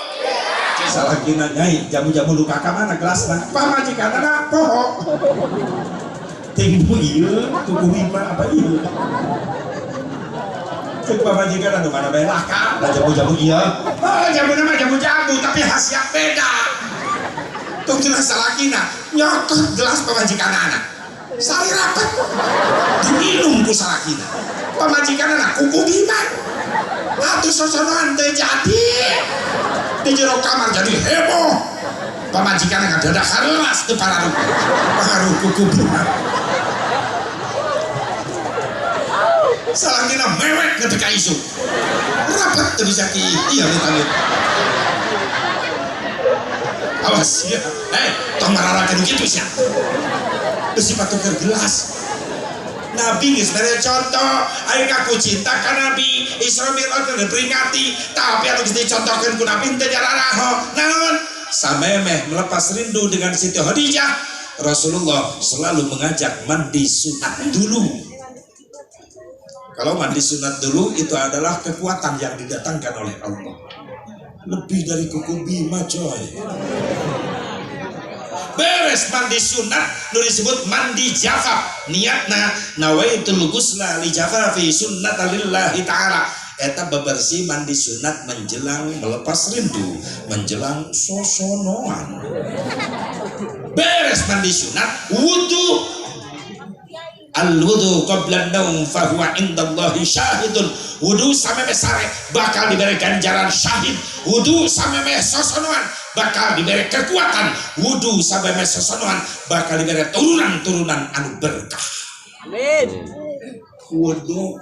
Salakina nyai jamu-jamu luka ka mana gelasna? Pamajikanna poho. Tinggu ieu tuku lima apa ieu? Cek pamajikan anu mana bae laka, da jamu-jamu ieu. Oh, jamuna mah jamu-jamu tapi khasiat beda. Tuh cenah salakina nyokot gelas pamajikanna. Sari rapet diminum ku salakina. Pamajikanna kuku bima. Atuh sosonoan teu jadi. Di jero kamar jadi heboh. Pamajikanna ngadadak harelas teu pararuh. Pangaruh kuku bima. Salakina mewek nepi ka isuk. Rapet teu bisa ki ieu amit-amit. Awas ya. Tong mararakeun kitu sia. Besi patuker gelas. Nabi geus mere contoh, aing ngaku cinta ka Nabi, Isra Mi'raj diperingati, tapi anu geus dicontohkeun ku Nabi teu nyararaho. Naon? Samemeh melepas rindu dengan Siti Khadijah, Rasulullah selalu mengajak mandi sunat dulu. Kalau mandi sunat dulu itu adalah kekuatan yang didatangkan oleh Allah. Lebih dari kuku bima coy. Beres mandi sunat, nu disebut mandi jafaf. Niatna nawaitul ghusla li jafafi sunnatalillahi ta'ala. Eta bebersih mandi sunat menjelang melepas rindu, menjelang sosonoan. Beres mandi sunat, wudu. Al-wudu qabla an-naum fa huwa indallahi syahidun. Wudu samemeh sare bakal diberi ganjaran syahid. Wudu samemeh sosonoan bakal diberi kekuatan. Wudu samemeh sosonoan bakal diberi turunan-turunan anu berkah. Amin. Wudu.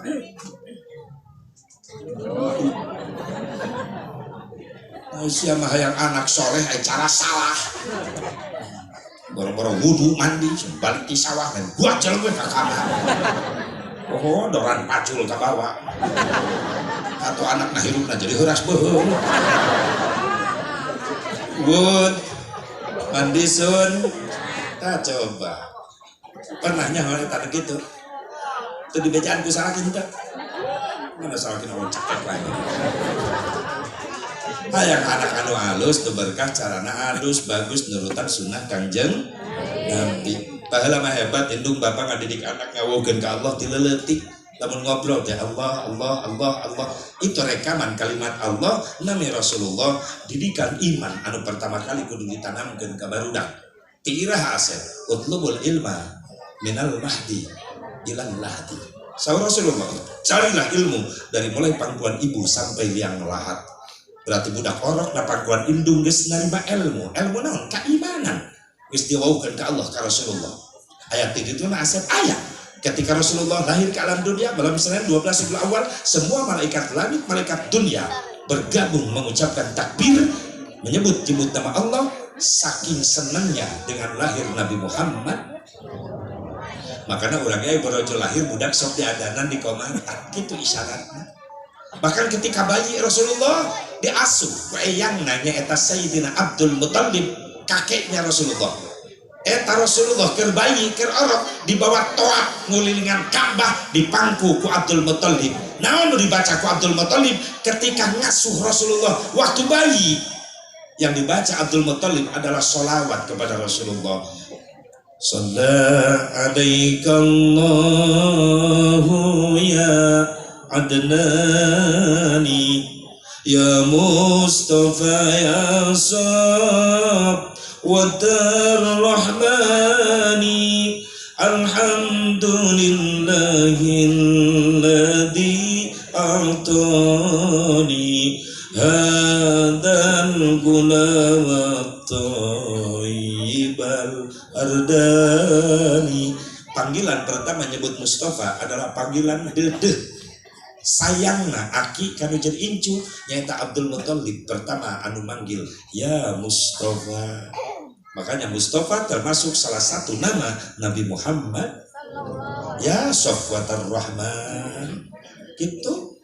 Sia mah hayang anak soleh cara salah. Boro-boro wudu mandi balik di sawah dan buat jalan gue ke kamar. Oh, doran pacul ke bawah. Atau anak nah hirupna jadi heuras beuheung. Wud mandi sun. Tah coba. Pernahnya orang eta gitu. Teu dibejaan ku salakin teh. Mana salakin orang cekek lagi. Hayang anak anu halus teu berkah carana halus bagus nurutan sunnah Kangjeng Nabi. Baheula mah hebat indung bapak ngadidik anak ngawuhkeun ka Allah ti leutik. Lamun ngobrol teh Allah Allah Allah Allah. Itu rekaman kalimat Allah nami Rasulullah didikan iman anu pertama kali kudu ditanamkeun ka barudak. Ti iraha asep utlubul ilma minal mahdi ilal lahdi. Saur Rasulullah, carilah ilmu dari mulai pangkuan ibu sampai liang lahat. Berarti budak orok na pangkuan indung geus narima ilmu. Ilmu naon? Keimanan. Geus diwauhkeun ka Allah ka Rasulullah. Ayat itu na asep ayat. Ketika Rasulullah lahir ke alam dunia malam Senin 12 Rabiul Awal, semua malaikat langit, malaikat dunia bergabung mengucapkan takbir, menyebut-nyebut nama Allah saking senangnya dengan lahir Nabi Muhammad. Makanya orangnya borojo lahir budak sok diadanan di komatan gitu isyaratnya. Bahkan ketika bayi Rasulullah diasuh eyang nanya eta Sayyidina Abdul Muttalib kakeknya Rasulullah. Eta Rasulullah keur bayi keur orok dibawa toat ngulilingan Ka'bah dipangku ku Abdul Muttalib. Naon nu dibaca ku Abdul Muttalib ketika ngasuh Rasulullah waktu bayi? Yang dibaca Abdul Muttalib adalah sholawat kepada Rasulullah. Shalla alaika Allahu ya Adnani ya Mustafa ya Sab wa Rahmani alhamdulillahilladzi a'tani hadzal gulam at-thayyibal ardani. Panggilan pertama nyebut Mustafa adalah panggilan dedeh sayangna aki kanu jadi incu nyaeta Abdul Muttalib pertama anu manggil ya Mustafa. Makanya Mustafa termasuk salah satu nama Nabi Muhammad ya Safwatar Rahman gitu.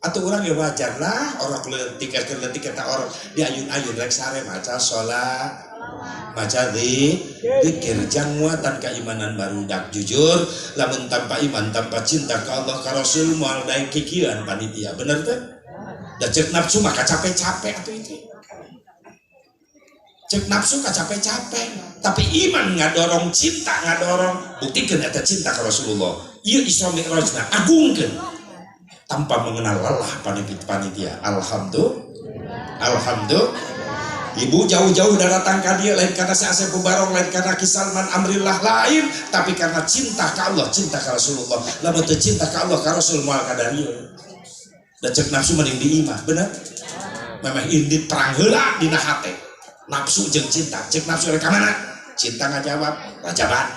Atau orang ya wajar lah orang leutik leutik eta orang diayun-ayun rek sare maca salat maca dzikir jang muatan keimanan barudak. Jujur lamun tanpa iman tanpa cinta ka Allah ka Rasul moal daek kikieuan panitia bener teh? Da ceuk nafsu mah capek-capek atuh itu. Ceuk nafsu capek-capek tapi iman ngadorong cinta ngadorong buktikeun eta cinta ka Rasulullah. Ieu Isra Mi'rajna agungkeun tanpa mengenal lelah panitia. Alhamdulillah. Alhamdulillah. Ibu jauh-jauh dah datang ka dia lain karena si Asep Mubarok, lain karena Ki Salman Amrillah lain, tapi karena cinta ka Allah, cinta ka Rasulullah. Lamun teu cinta ka Allah ka Rasul moal ka dieu. Da ceuk nafsu mending di imah, bener? Memeh indit perang heula dina hate. Nafsu jeung cinta, ceuk nafsu rek ka mana? Cinta ngajawab, rajaban.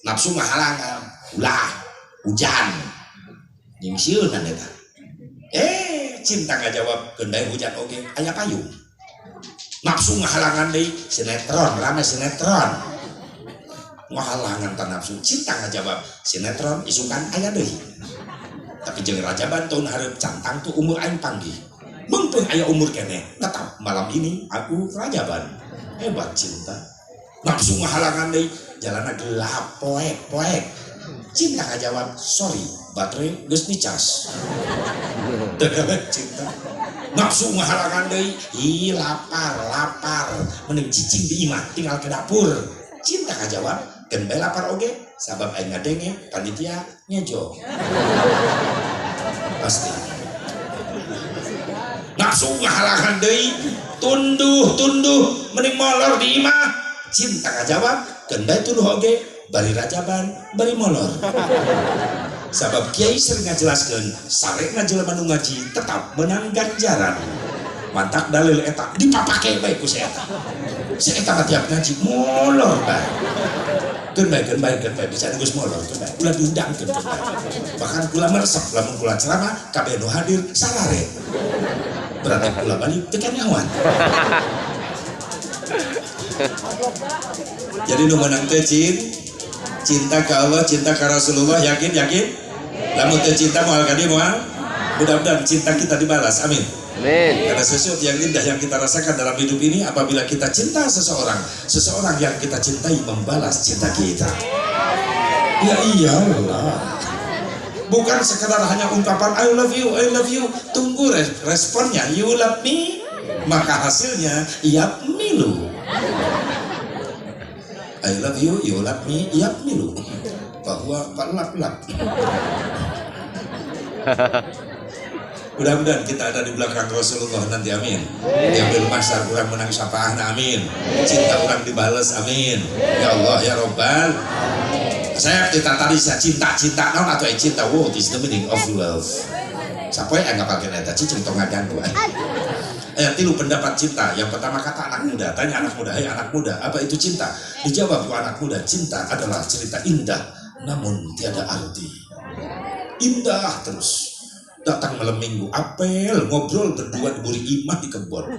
Nafsu ngahalangan, ulah, hujan. Nyingsieunan eta. Cinta ngajawab kendai hujan oge aya payung. Nafsu ngahalangan deui sinetron, rame sinetron. Ngahalangan ta nafsu, cinta ngajawab sinetron isukan aya deui. Tapi jeung rajaban tahun hareup cantang tuh umur aing panggih. Mengpeung aya umur keneh, tetap malam ini aku rajaban. Hebat cinta. Nafsu ngahalangan deui jalanna gelap poek-poek. Cinta ngajawab sorry baterai geus dicas. Cinta. Nafsu ngahalangan deui, ih lapar, lapar, mending cicing di imah tinggal ke dapur. Cinta ngajawab, keun bae lapar oge, sabab aing ngadenge panitia ngejo. Pasti. Nafsu ngahalangan deui, tunduh, tunduh, mending molor di imah. Cinta ngajawab, Keun bae tuduh oge bari rajaban bari molor. Sabab kiai sering ngajelaskeun sarena jelema nu ngaji tetap menang ganjaran. Mantak dalil eta dipapake bae ku si eta. Si eta mah tiap ngaji molor bae. Keun bae keun bae keun bae bisa geus molor keun bae. Ulah diundangkeun keun bae. Bahkan kula meresep lamun kula ceramah kabeh nu hadir sarare. Berarti kula balik teu kanyawan. Jadi nu menang teh cinta ke Allah, cinta ke Rasulullah, yakin yakin? Lamun teu cinta moal ka dieu moal. Mudah-mudahan cinta kita dibalas, amin. Amin. Karena sesuatu yang indah yang kita rasakan dalam hidup ini apabila kita cinta seseorang, seseorang yang kita cintai membalas cinta kita. Ya iyalah. Bukan sekedar hanya ungkapan I love you, I love you. Tunggu responnya, you love me, maka hasilnya yap milu. I love you, you love me, yap milu. Bahwa lap-lap. Mudah-mudahan kita ada di belakang Rasulullah nanti, amin. Diambil mahsyar orang menang syafaat, amin. Cinta orang dibales, amin. Ya Allah ya Robbal. Saya kita tadi saya cinta-cinta non atau cinta, what is the meaning of love? Siapa yang ngapalkeun eta cicing tong ngaganggu. Tilu pendapat cinta. Yang pertama kata anak muda, tanya anak muda, "Hei anak muda, apa itu cinta?" Dijawab ku anak muda, cinta adalah cerita indah namun tiada arti. Indah terus. Datang malam minggu, apel, ngobrol berdua di buri imah di kebon.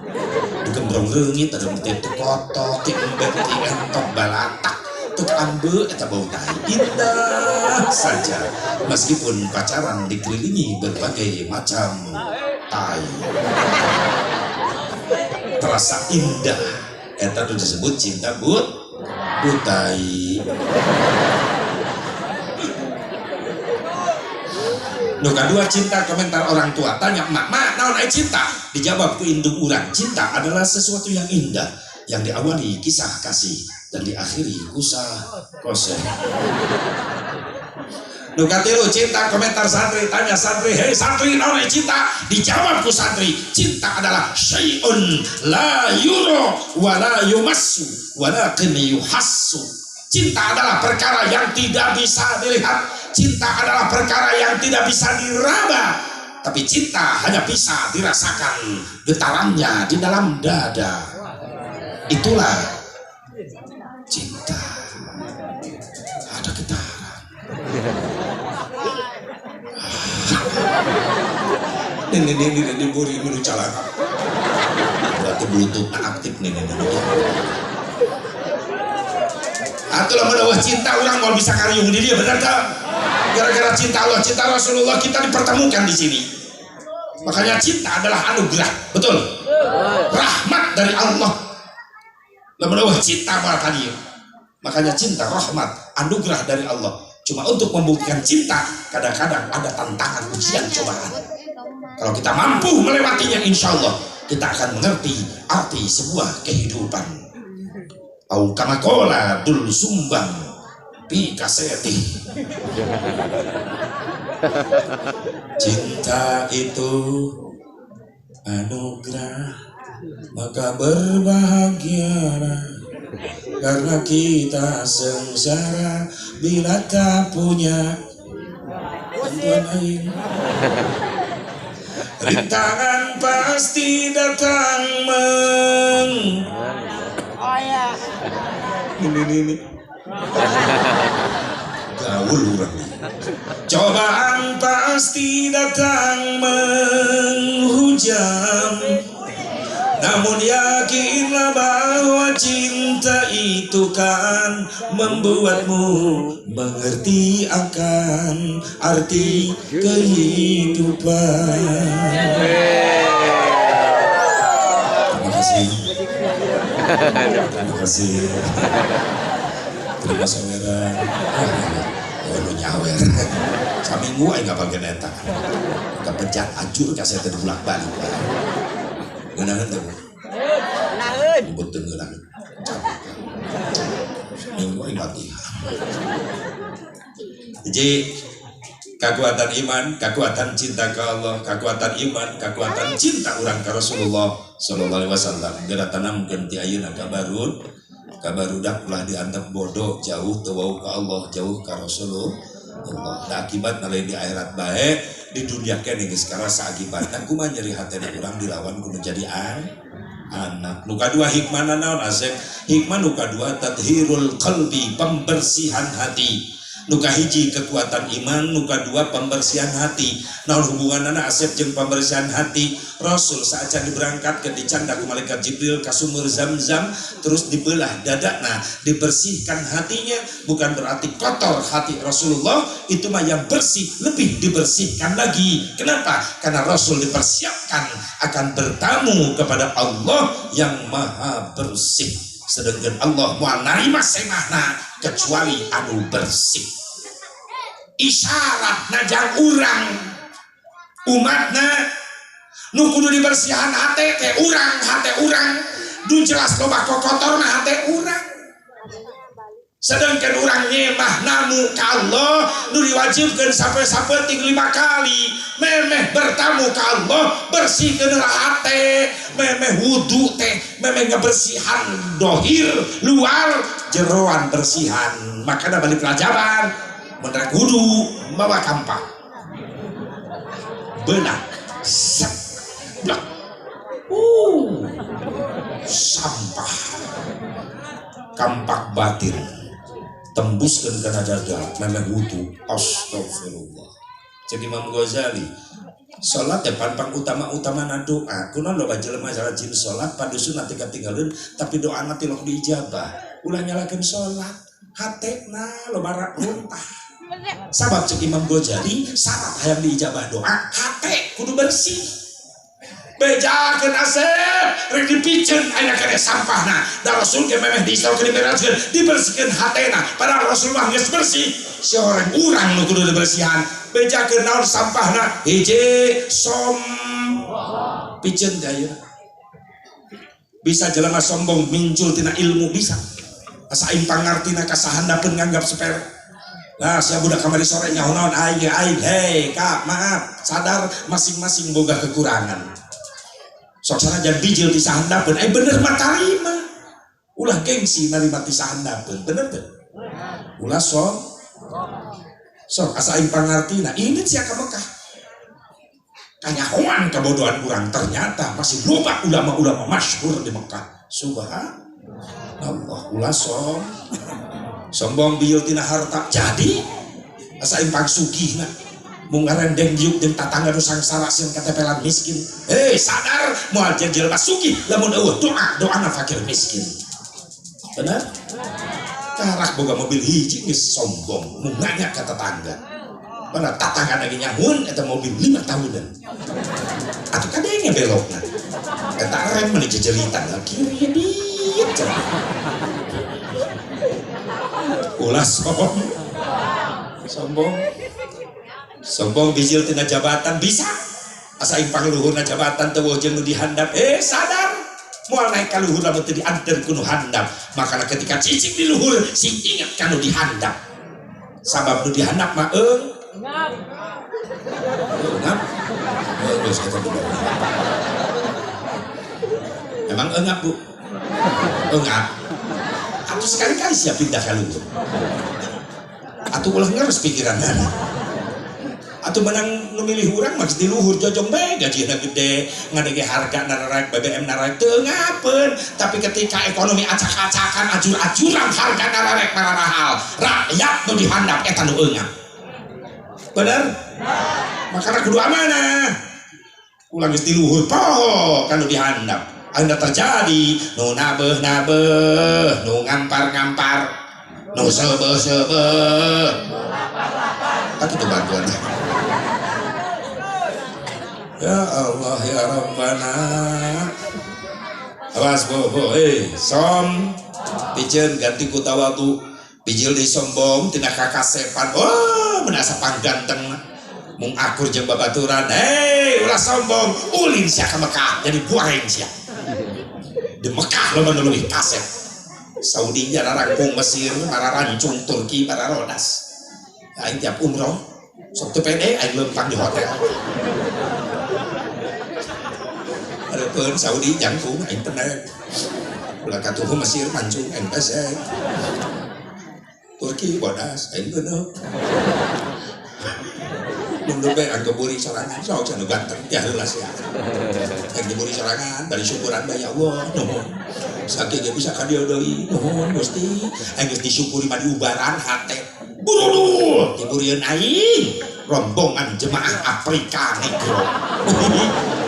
Di gembrong reungit ada mesti kotok, ti embek, ti entok, balatak, tuk ambe, eta bau tai. Indah saja. Meskipun pacaran dikelilingi berbagai macam tai. Terasa indah. Eta tuh disebut cinta butai. Nu kadua cinta komentar orang tua, tanya emak, "Mak, naon ai cinta?" Dijawab ku indung urang, cinta adalah sesuatu yang indah yang diawali kisah kasih dan diakhiri kusah koseh. Nu katilu cinta komentar santri, tanya santri, "Hei santri, naon ai cinta?" Dijawab ku santri, cinta adalah syai'un la yura wa la yumassu walakin yuhassu. Cinta adalah perkara yang tidak bisa dilihat. Cinta adalah perkara yang tidak bisa diraba. Tapi cinta hanya bisa dirasakan getarannya di dalam dada. Itulah cinta. Ada getaran. Ini buri menu calana. Berarti bluetooth aktif nih. Atau lamun eueuh cinta orang mau bisa ngariung di dia, benar tak? Gara-gara cinta Allah, cinta Rasulullah kita dipertemukan di sini. Makanya cinta adalah anugerah, betul? Rahmat dari Allah. Lamun eueuh cinta moal ka dieu. Makanya cinta rahmat, anugerah dari Allah. Cuma untuk membuktikan cinta, kadang-kadang ada tantangan, ujian, cobaan. Kalau kita mampu melewatinya, insya Allah kita akan mengerti arti sebuah kehidupan. Au kamakola dul sumbang pi kaseti. Cinta itu anugerah, maka berbahagialah karena kita sengsara bila tak punya bantuan aing. Rintangan pasti datang meng. Ini gaul orang ini. Cobaan pasti datang menghujam, namun yakinlah bahwa cinta itu kan membuatmu mengerti akan arti kehidupan. Terima kasih. Terima kasih. Terima saweran. Oh, lu nyawer. Saminggu aing ngapalkeun eta. Kapejat ajur ka saya teh bolak-balik. Ngeunaheun teh, Bu? Ngeunaheun. Nyebutkeun ngeunaheun. Saminggu aing latihan. Jadi kekuatan iman, kekuatan cinta ke Allah, kekuatan iman, kekuatan cinta urang ka Rasulullah sallallahu alaihi wasallam. Geura tanamkeun ti ayeuna ka barun. Kabarudak ulah dianggap bodoh, jauh teu wau ka Allah, jauh ka Rasulullah. Da akibat lain di akhirat bae, di dunia keneh geus karasa akibatna kumaha nyeri hatena urang dilawan kudu jadi anak. Nu kadua hikmahna naon Asep? Hikmah nu kadua tathirul qalbi, pembersihan hati. Nu kahiji kekuatan iman, nu kadua pembersihan hati. Naon hubunganna Asep jeung pembersihan hati? Rasul saacan diberangkatkeun dicanda ku malaikat Jibril ka sumur Zam-Zam, terus dibelah dadana, dibersihkan hatinya. Bukan berarti kotor hati Rasulullah, itu mah yang bersih lebih dibersihkan lagi. Kenapa? Karena Rasul dipersiapkan akan bertamu kepada Allah yang maha bersih. Sedangkan Allah moal narima semahna kecuali anu bersih. Isyarat najang urang umatna nu kudu dibersihan hate teh urang, hate urang du jelas loba kokotorna hate urang. Sedangkan urang nyemah namu ka Allah nu diwajibkeun sampai sapenting 5 kali, memeh bertamu ka Allah bersihkeun hate, memeh wudu teh memeh ngebersihan dohir luar jeroan bersihan. Makana balik pelajaran mun rek wudu mawa kampak belah set blek sampah kampak batin tembuskan kana dada memeh wudu. Astagfirullah. Jadi Imam Ghazali salat teh panpang utama-utamana doa. Kunaon loba jelema rajin salat padusun nanti katinggalin tapi doana tilok diijabah. Ulah nyalakeun salat, hatena loba runtah. Sabab cek Imam Ghazali syarat hayang diijabah doa hate kudu bersih. Bejakeun Asep rek dipiceun aya keneh sampahna. Da Rasul ge memeh di Isra ke dibereskeun, dibersihkeun hatena. Padahal Rasul mah geus bersih. Si orang urang nu kudu dibersihan. Bejakeun naon sampahna? Hiji som piceun teh ayeuna. Bisa jelema sombong mincul tina ilmu bisa. Asa aing pangartina ka sahandapeun nganggap sepele. Lah sia budak kamari sore nyaho naon aing ge aing. Hei kak, maaf, sadar masing-masing boga kekurangan. Sok sanajan bijil ti sahandapeun, bener mah tarima. Ulah gengsi narima ti sahandapeun, bener teu? Ulah sok. Sok asa aing pangartina, ini sia ka Mekah. Kanyahoan kabodohan urang ternyata masih loba ulama-ulama masyhur di Mekah. Subhanallah, ulah sok. Sombong bijil tina harta jadi asa aing pangsugihna. Mung ngarendeng diuk jeung tatangga nu sangsara sieun katepelan miskin. Hei sadar moal jadi jelema sugih lamun eueuh doa doana fakir miskin. Bener? Karak boga mobil hiji geus sombong mung nanya ka tetangga. Mana tetangga lagi nyahun eta mobil 5 tahunan. Atuh kadenge belokna. Eta rem meuni jejeritan kiri dieu. Ulah sombong. Sombong bijil tina jabatan bisa. Asa aing pangluhurna jabatan teu weuh jeung nu dihandap. Sadar moal naik ka luhur lamun teu dianter ku nu handap. Makana ketika cicing di luhur sing inget ka nu dihandap. Sabab nu dihandap mah eungap. Eungap. Geus eta. Emang eungap, Bu? Eungap. Atuh sekali-kali sia pindah ka luhur. Atuh ulah ngeres pikiran mana. Atuh menang nu milih urang mah di luhur jojong bae gajina gede ngadege harga nararek BBM nararek teu ngapeun. Tapi ketika ekonomi acak-acakan acur-acuran harga nararek mararahal rakyat nu dihandap eta nu eungap. Bener? Makana kudu amanah. Ulah geus di luhur poho kan nu dihandap. Ayeuna terjadi nu nabeuh-nabeuh, nu ngampar-ngampar, nu seubeuh-seubeuh. Kan itu bantuan. Ya Allah ya Rabbana. Awas bo som piceun ganti ku tawadu. Bijil di sombong tina kakasepan. Oh, menasa pangganteng. Mung akur jeung babaturan. Hei, ulah sombong. Ulin sia ka Mekah jadi goreng sia. Di Mekah loba nu leuwih kasep. Saudi jararangkung Mesir, mararancung Turki, mararodas. Aing tiap umroh sok teu pede aing lempang di hotel. Hareupeun Saudi jangkung aing tenang. Ulah katuhu Mesir mancung aing pesek. Turki bodas aing geuneuh. Mundur bae aing keburi sorangan sok cenah ganteng ya heula sia. Aing diburi sorangan bari syukuran bae ya Allah nuhun. Sakieu ge bisa ka dieu deui nuhun Gusti. Aing geus disyukuri mah diubaran hate. Burudul diburieun aing rombongan jemaah Afrika Negro.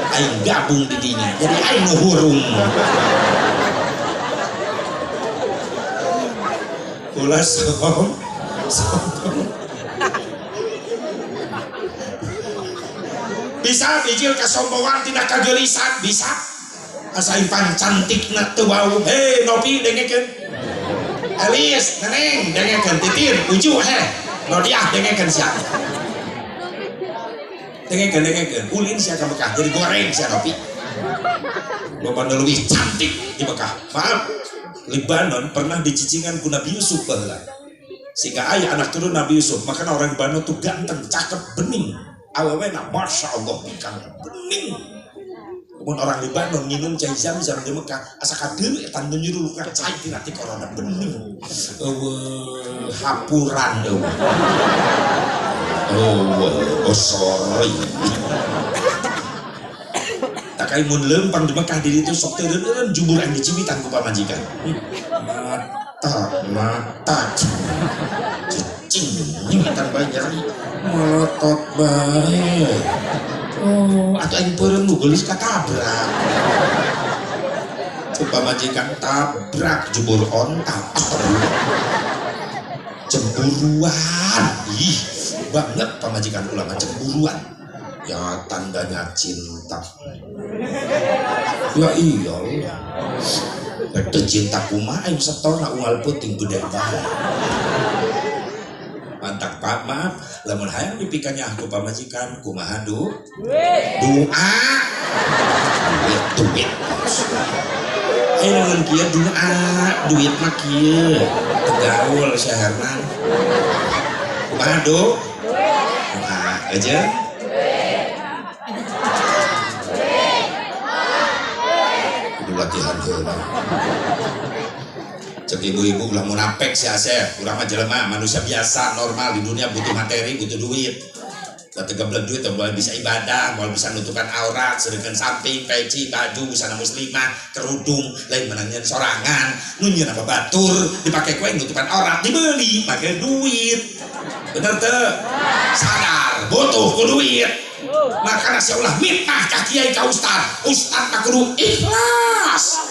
Aing gabung di dinya jadi aing nu hurung. Ulah sombong. Bisa bijil kesombongan tidak kegelisan bisa. Asa impan cantikna teu bau. Hei Nopi dengekeun. Elis, Neneng dengekeun Titin, Uju heh. Nodiah dengekeun sia. Dengekeun dengekeun. Ulin sia ka Mekah jadi goreng sia Nopi. Loba nu leuwih cantik di Mekah. Maaf, Lebanon pernah dicicingan ku Nabi Yusuf baheula. Sehingga aya anak turun Nabi Yusuf, makanya orang Lebanon tuh ganteng, cakep, bening. Awewena Masya Allah bikang bening. Mun orang Lebanon nginum cai zam-zam di Mekah, asa kadeuleu eta nu nyurulukna cai tina ti corona bening. Eueuh hapuran eueuh. Oh, sorry. Tak ai mun leumpang di Mekah di ditu sok teu eureun jubur aing dicibitan ku pamajikan. Mata mata cicing nyimitan bae nyeri melotot bae. Oh, atau aing peureum nu geulis katabrak. Ku pamajikan tabrak jubur onta. Cemburuan. Ih, banget pamajikan ulama cemburuan. Ya tandanya cinta. Ya iyalah. Rek teu cinta kumaha aing setorna unggal peuting gede bae. Mantak pak maaf, lamun hayang dipikanya ku pamajikan kumaha du? Doa. Duit duit. Ayo lamun kieu doa, duit mah kieu. Tegaul saherna. Kumaha du? Doa aja. Kudu latihan heula. Cek ibu-ibu ulah munafik si Asep, urang mah jelema manusia biasa normal di dunia butuh materi, butuh duit. Da teu geblek duit moal bisa ibadah, moal bisa nutupan aurat, sedengkeun samping, peci, baju, busana muslimah, kerudung, lain menang nyeun sorangan, nu nyeun apa batur, dipake ku aing nutupan aurat, dibeli make duit. Bener teu? Sadar, butuh ku duit. Makana sia ulah mitnah ka kiai ka ustad. Ustad mah kudu ikhlas.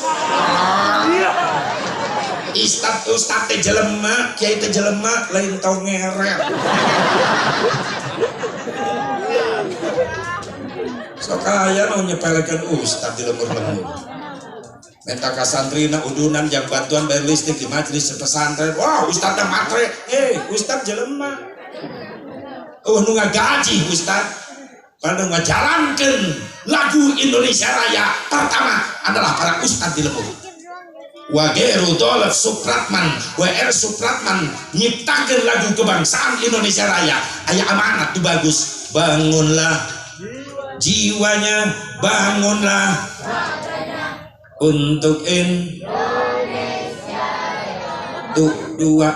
Ustad ustad teh jelema, kiai teh jelema, lain tau ngeret. Sok aya nu nyepelekeun ustad di lemur-lemur. Minta ka santrina udunan jang bantuan bayar listrik di majelis pesantren. Wah, ustadna matre. Ustad jelema. Oh, nu ngagaji ustad. Pada ngajalankeun lagu Indonesia Raya pertama adalah para ustad di lemur. Wage Rudolf Supratman, WR Supratman nyiptakeun lagu kebangsaan Indonesia Raya. Aya amanat tuh bagus. Bangunlah jiwanya, bangunlah untuk Indonesia. Tuh dua.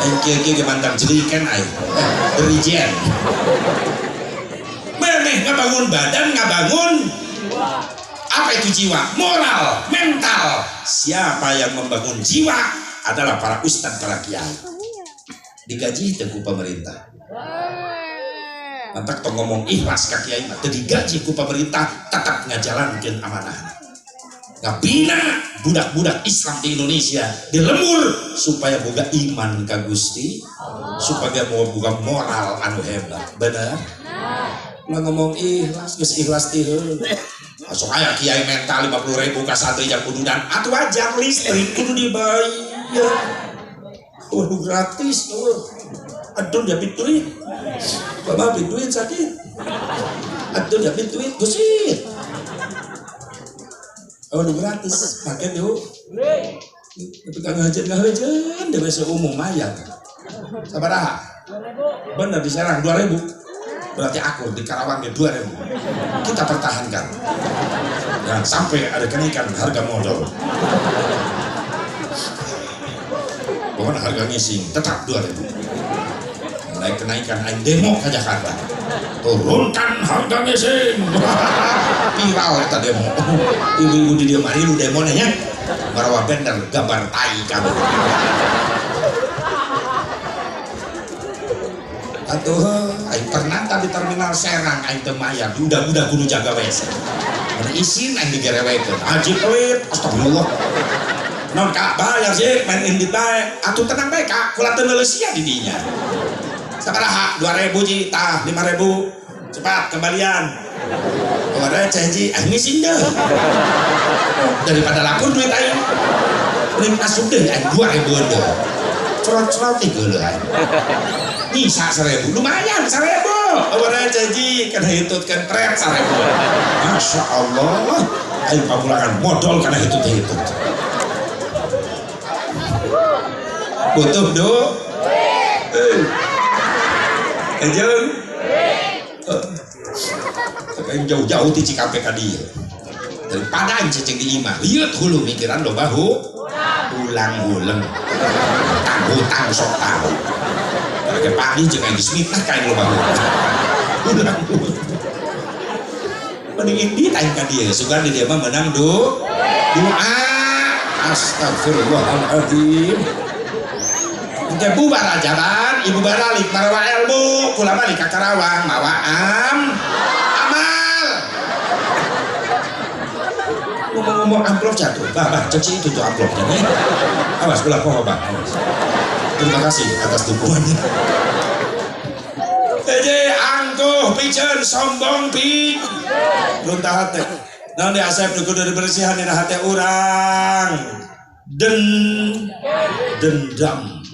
Aing kieu-kieu ge mantap jeriken aing. Derijen. Maneh ngabangun badan, ngabangun apa itu jiwa? Moral, mental. Siapa yang membangun jiwa adalah para ustadz, para kiai. Digaji teu ku pemerintah. Mantak tong ngomong ikhlas ka kiai mah teu digaji ku pemerintah, tetap ngajalankeun amanah. Ngabina budak-budak Islam di Indonesia di lemur supaya boga iman ka Gusti, supaya boga moral anu hebat. Bener? Lah ngomong ikhlas, geus ikhlas ti heula. Masuk aya kiai mental 50.000 ka santri jang kudunan, atuh wajar listrik kudu dibayar. Waduh gratis tuh. Aduh dia duit. Bapak duit sakit. Aduh dia duit gusit. Oh gratis, pakai tuh. Tapi kan ngajen di WC umum mayat. Sabaraha? Bener diserang 2.000. Berarti akur di Karawang di 2.000. Kita pertahankan. Jangan sampai ada kenaikan harga modal. Pokoknya harga ngising tetap 2.000. Naik kenaikan aing demo ke Jakarta. Turunkan harga ngising. Viral eta demo. Ibu-ibu di dieu mari lu demo nya. Marawa banner gambar tai kamu. Atuh aing pernah di terminal Serang aing teu mayar, udah-udah kudu jaga WC. Mun isin aing digerewekeun. Haji pelit, astagfirullah. Non kak bayar sih, main indit bae. Atuh tenang bae kak, kula teu neuleus sia di dinya. Sabaraha? 2.000 ji, tah 5.000. Cepat kembalian. Kalau receh ji, aing ngising deh. Daripada lapor duit aing. Mending asup deh aing 2.000 deh. Cerot-cerot geuleuh aing. Nyisa 1.000, lumayan 1.000. Kalau receh ji, kana hitutkeun pret 1.000. Masya Allah, aing pamulakan modal kana hitut-hitut. Butuh do? Ejeng? Aing jauh-jauh ti Cikampek ka dieu. Daripada aing cicing di imah, liut hulu mikiran loba ulang-uleng. Hutang sok tahu. Karena pagi jeung aing geus mitnah ka aing loba ulang-uleng. Mending indit aing ka dieu, sugan di dieu mah meunang doa. Astagfirullahaladzim. Engke bubar ajaran, ibu baralik marawa ilmu, kula balik ka Karawang mawa amal. Ngomong-ngomong amplop jatuh, bah, cek itu tuh amplopnya nih. Awas ulah poho bah. Terima kasih atas dukungannya. Eje angkuh piceun sombong pi. Runtah hate. Naon di asep nu kudu dibersihan dina hate urang. Dendam.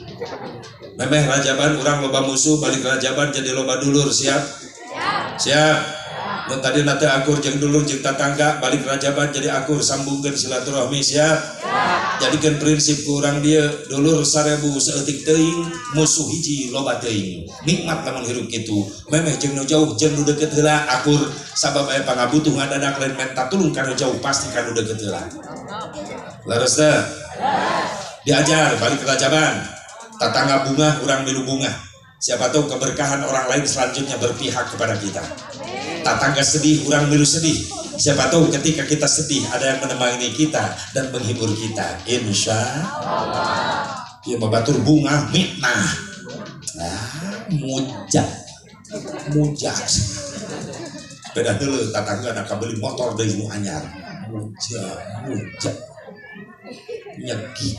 Memeh rajaban urang loba musuh, balik rajaban jadi loba dulur, siap? Siap. Nu tadi nate akur jeung dulur jeung tatangga, balik rajaban jadi akur, sambungkeun silaturahmi, siap? Jadikeun prinsip ku urang dieu, dulur 1000 saeutik teuing, musuh hiji loba teuing. Nikmat lamun hirup kitu. Memeh jeung nu jauh jeung nu deukeut heula akur, sabab aya pangabutuh ngadadak lain menta tulung ka nu jauh pasti ka nu deukeut heula. Leres teu? Diajar balik rajaban. Tetangga bunga, orang milu bunga. Siapa tahu keberkahan orang lain selanjutnya berpihak kepada kita. Tetangga sedih, orang milu sedih. Siapa tahu ketika kita sedih ada yang menemani kita dan menghibur kita. Insya Allah. Dia membatur bunga mitnah. Nah, mujah. Beda dulu tetangga nak beli motor dari nu anyar. Mujah. Nyegit.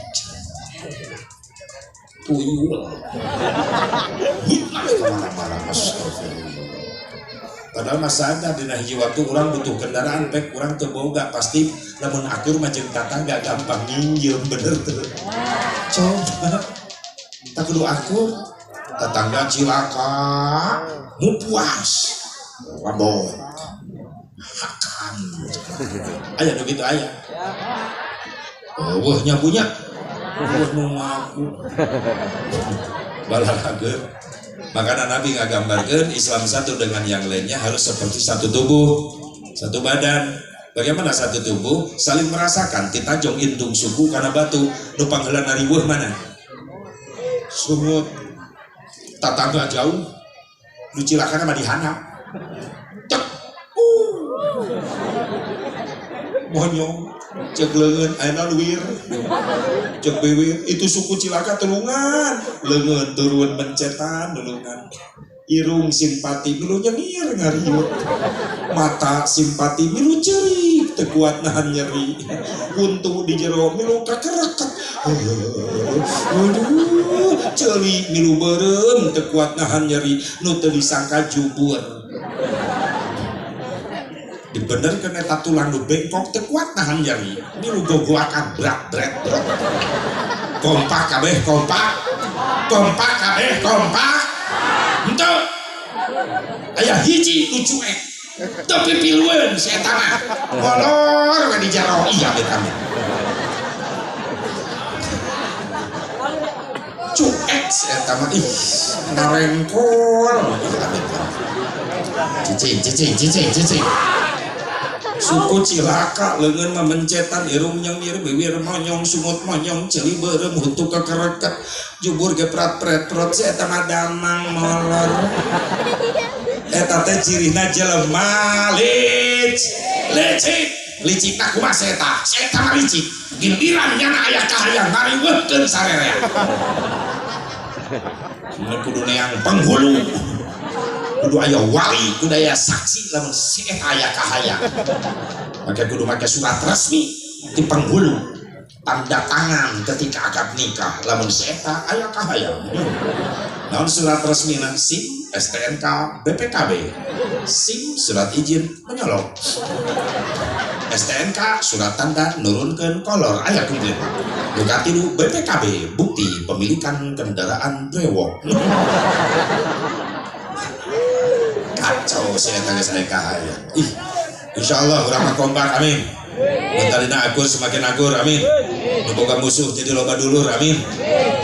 Tuyul. Mitnah kemana-mana, astagfirullah. Padahal masa ada dina hiji waktu orang butuh kendaraan pek urang teu boga pasti lamun akur mah jeung tatangga gampang nginjem bener teu. Coba tak kudu akur tetangga cilaka mu puas mabok hakan aya nu kitu aya. Eueuh nya punya eueuh nu ngaku balalageun. Makanya Nabi ngagambarkan Islam satu dengan yang lainnya harus seperti satu tubuh, satu badan. Bagaimana satu tubuh? Saling merasakan. Titajong indung suku karena batu. Nu pangheula nariweuh mana? Sungut. Tatangga jauh. Nu cilakana mah dihanap. Cek. Monyong. Cek leungeun ayeuna luwir. Cek biwir itu suku cilaka tulungan. Leungeun turun mencetan nulungan. Irung simpati milu nyengir ngariut. Mata simpati milu ceurik teu kuat nahan nyeri. Huntu di jero milu kakereket. Aduh, ceuli milu beureum teu kuat nahan nyeri. Nu teu disangka jubur. Dibenerkeun eta tulang nu bengkok teu kuat nahan nyeri. Milu gogoakan brat bret brot. Kompak kabeh kompak. Kompak kabeh kompak. Henteu. Aya hiji nu cuek. Teu pipilueun si eta mah. Molor we di jero iya amit amit. Cuek si eta mah ih ngarengkol amit amit. Cicing cicing cicing cicing. Suku cilaka leungeun mah mencetan irung nyengir bibir monyong sungut monyong ceuli beureum huntu kekereket jubur ge prat-pret-prot si eta mah damang molor. Eta teh cirina jelema licik. Licik na kumaha si eta? Si eta mah licik. Giliran nyana aya kahayang ngariweuhkeun sarerea. Mun kudu neang penghulu. Kudu aya wali, kudu aya saksi lamun si eta aya kahayang. Maka kudu make surat resmi di penghulu, tanda tangan ketika akad nikah lamun si eta aya kahayang. Naon surat resmina? SIM, STNK, BPKB. SIM surat izin menyolok. STNK surat tanda nurunkeun kolor aya komplit. Nu katilu BPKB bukti pemilikan kendaraan brewok. Kacau si eta geus aya kahayang. Ih, insyaallah urang mah kompak, amin. Mun akur semakin akur, amin. Nu boga musuh jadi loba dulur, amin.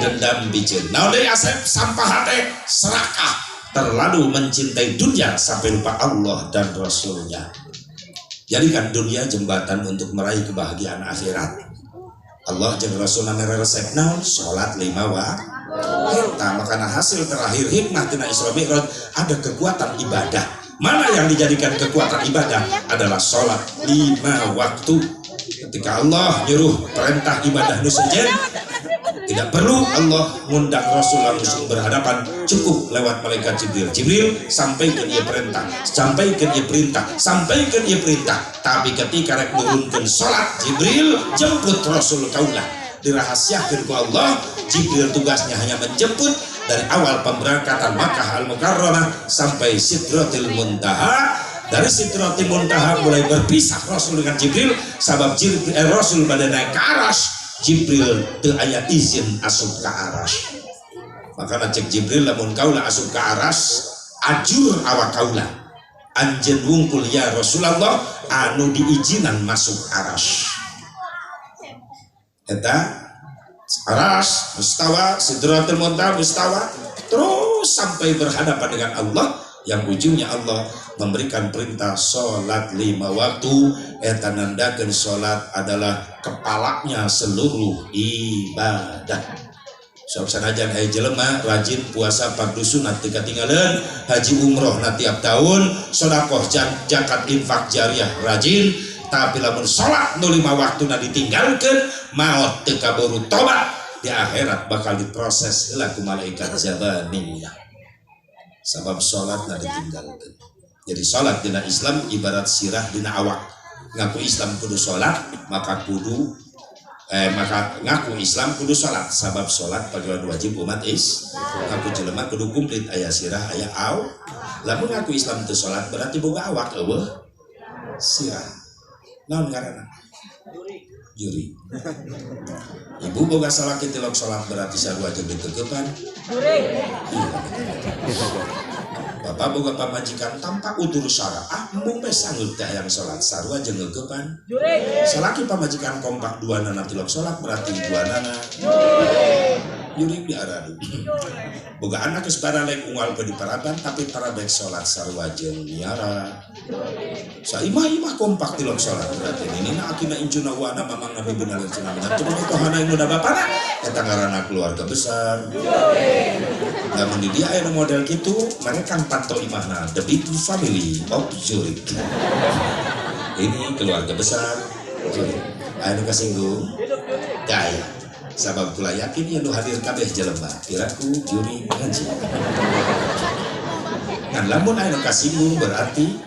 Dendam biceun. Naon deui Asep? Sampah hate, serakah, terlalu mencintai dunia sampai lupa Allah dan Rasulnya. Jadikan dunia jembatan untuk meraih kebahagiaan akhirat. Allah jeung Rasulna mere resep naon? Salat 5 waktu. Eta makana hasil terakhir hikmah tina Isra Mi'raj ada kekuatan ibadah. Mana yang dijadikan kekuatan ibadah adalah sholat 5 waktu. Ketika Allah nyuruh perintah ibadah nu sejen, tidak perlu Allah ngundang Rasul langsung berhadapan, cukup lewat malaikat Jibril. Jibril sampaikan ia perintah, sampaikan ia perintah, sampaikan ia perintah. Tapi ketika rek nurunkeun sholat, Jibril jemput Rasul kaulah. Dirahasiakan ku Allah, Jibril tugasnya hanya menjemput dari awal pemberangkatan Makkah Al-Mukarramah sampai Sidratil Muntaha. Dari Sidratil Muntaha mulai berpisah Rasul dengan Jibril, sabab Jibril, Rasul pada naik ke aras, Jibril teu aya izin asup ke aras. Makana cek Jibril lamun kaula asup ke aras, ajur awak kaula. Anjeun wungkul ya Rasulullah anu diizinan masuk aras. Eta aras, mustawa, Sidratul Muntaha, mustawa, terus sampai berhadapan dengan Allah yang ujungnya Allah memberikan perintah sholat 5 waktu. Eta nandakeun sholat adalah kepalanya seluruh ibadah. Sok sanajan aya jelema rajin puasa fardu sunat teu katinggalan, haji umroh na tiap tahun, sedekah zakat infak jariah rajin, tapi lamun sholat nu 5 waktuna ditinggalkeun, maot teu kaburu tobat, di akhirat bakal diproses heula ku malaikat zabaniyah. Sabab sholat na ditinggalkeun. Jadi sholat dina Islam ibarat sirah dina awak. Ngaku Islam kudu sholat, maka kudu maka ngaku Islam kudu sholat. Sabab sholat pagawean wajib umat is. Ngaku jelema kudu komplit aya sirah aya aw. Lamun ngaku Islam teu sholat berarti boga awak eueuh sirah. Naon ngaranna? Juri. Ibu boga salaki tilok sholat berarti sarua jeung ditegepan. Juri. Bapak boga pamajikan tanpa utur sara, ah embung we sanggup teh hayang sholat sarua jeung ngeukepan. Juri. Salaki pamajikan kompak dua nana tilok sholat berarti dua nana. Juri. Juri diaradu. Boga anak geus baralek unggal ke di paraban tapi parabek sholat sarua jeung miara. Saimah-imah kompak tilok sholat berarti ini na akina incuna wana mamang nabi benar cenah benar. Cuma itu hana nu da bapana eta ngaranna keluarga besar. Lamun di dia aya model kitu mereka panto imahna the big family of Zurich. Ini keluarga besar Zurich. Aya nu kasinggung? Daya. Sabab kula yakin yen nu hadir kabeh jelema piraku juri ngaji. Ngan lamun aya nu kasinggung berarti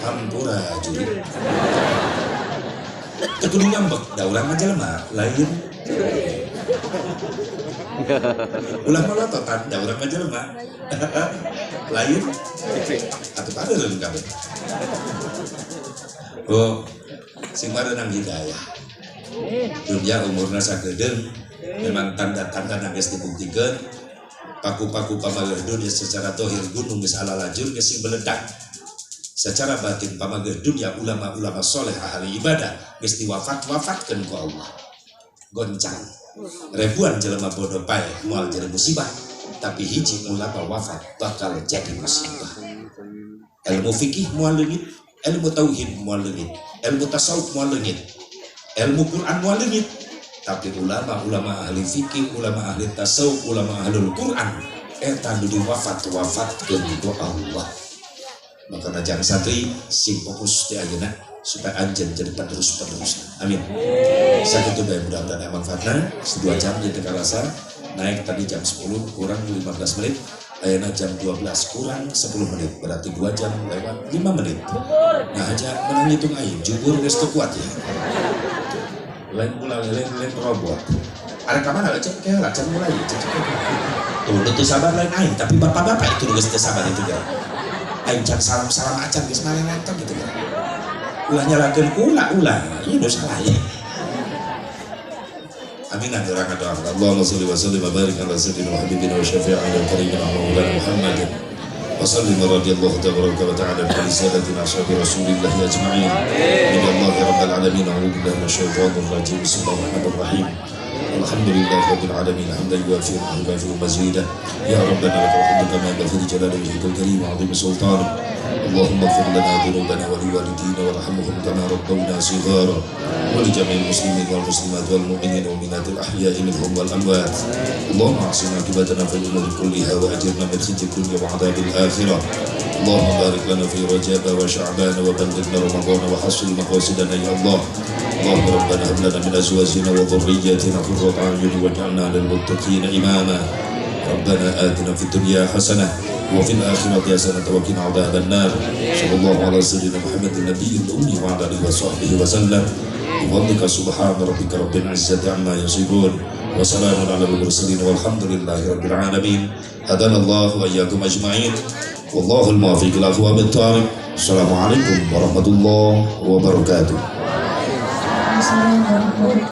hampura juri. Teu kudu ngambek da urang mah jelema lain. Ulah molototan da urang mah jelema lain. Atuh pareun kabeh. Oh, sing mareunang hidayah. Dunia umurna sakedeung memang tanda-tanda geus dibuktikeun. Paku-paku pamageur dunia secara dohir gunung geus alalajur geus sing beledak. Secara batin pamageur dunia ulama-ulama soleh ahli ibadah geus diwafat-wafatkeun ku Allah. Goncang. Ribuan jelema bodoh pae moal jadi musibah, tapi hiji ulama wafat bakal jadi musibah. Ilmu fikih moal leungit, ilmu tauhid moal leungit, ilmu tasawuf moal leungit, ilmu Quran moal leungit. Tapi ulama-ulama ahli fikih, ulama ahli tasawuf, ulama ahlul Quran eta nu diwafat-wafatkeun ku Allah. Makana jang santri sing fokus di ayeuna supaya anjeun jadi penerus-penerus. Amin. Sakitu bae, mudah-mudahan aya manfaatna. 2 jam jadi karasa naik tadi jam 10 kurang 15 menit, ayeuna jam 12 kurang 10 menit, berarti 2 jam lewat 5 menit. Nah aja menang ngitung aing, jubur geus teu kuat ya. Lain mulai lain robot. Arek ka mana cek keula can mulai cek. Tuh nu teu sabar lain aing, tapi bapak-bapak itu geus teu sabar itu ya. Aing can salam-salam acan geus malenganton gitu ya. Ulah nyalakeun kula ulah, ieu nu salah ya. Amin urang doa. Allahumma shalli wa sallim wa barik ala sayyidina wa habibina wa syafi'ina wa karimina maulana Muhammadin wa sallim radhiyallahu tabaraka wa ta'ala bi sadatina ashabi rasulillah ajma'in. Min Allah rabbil alamin. A'udzu billahi minasyaitonir rajim. Bismillahirrahmanirrahim. Alhamdulillahi rabbil alamin hamdan yuwafi wa yukafi mazidah. Ya rabbana lakal hamdu kama yanbaghi li jalali wajhikal karim wa 'azimi sultanik. Allahumma ighfir lana dhunubana wa liwalidina warhamhum kama rabbawna shighara wa li jami'il muslimin wal muslimat wal mu'minin wal mu'minat al ahya'i minhum wal amwat. Allahumma ahsin 'aqibatana fil umuri kulliha wa ajirna min khizyid dunya wa 'adzabil akhirah. Allahumma barik lana fi Rajab wa Sya'ban wa ballighna Ramadan wa hassil maqasidana ya Allah. Allahumma rabbana hab lana min azwajina wa dhurriyyatina qurrata a'yun waj'alna lil muttaqina imama. Rabbana atina fid dunya hasanah wa fil akhirati hasanah wa qina adzaban nar. Sallallahu ala sayyidina Muhammadin nabiyil ummi wa ala alihi wa sahbihi wa sallam. Bi fadlika subhana rabbika rabbil izzati amma yasifun wa salamun ala al mursalin walhamdulillahi rabbil alamin. Hadanallahu wa iyyakum ajma'in. Wallahul muwaffiq ila aqwamit thariq. Assalamualaikum warahmatullahi wabarakatuh.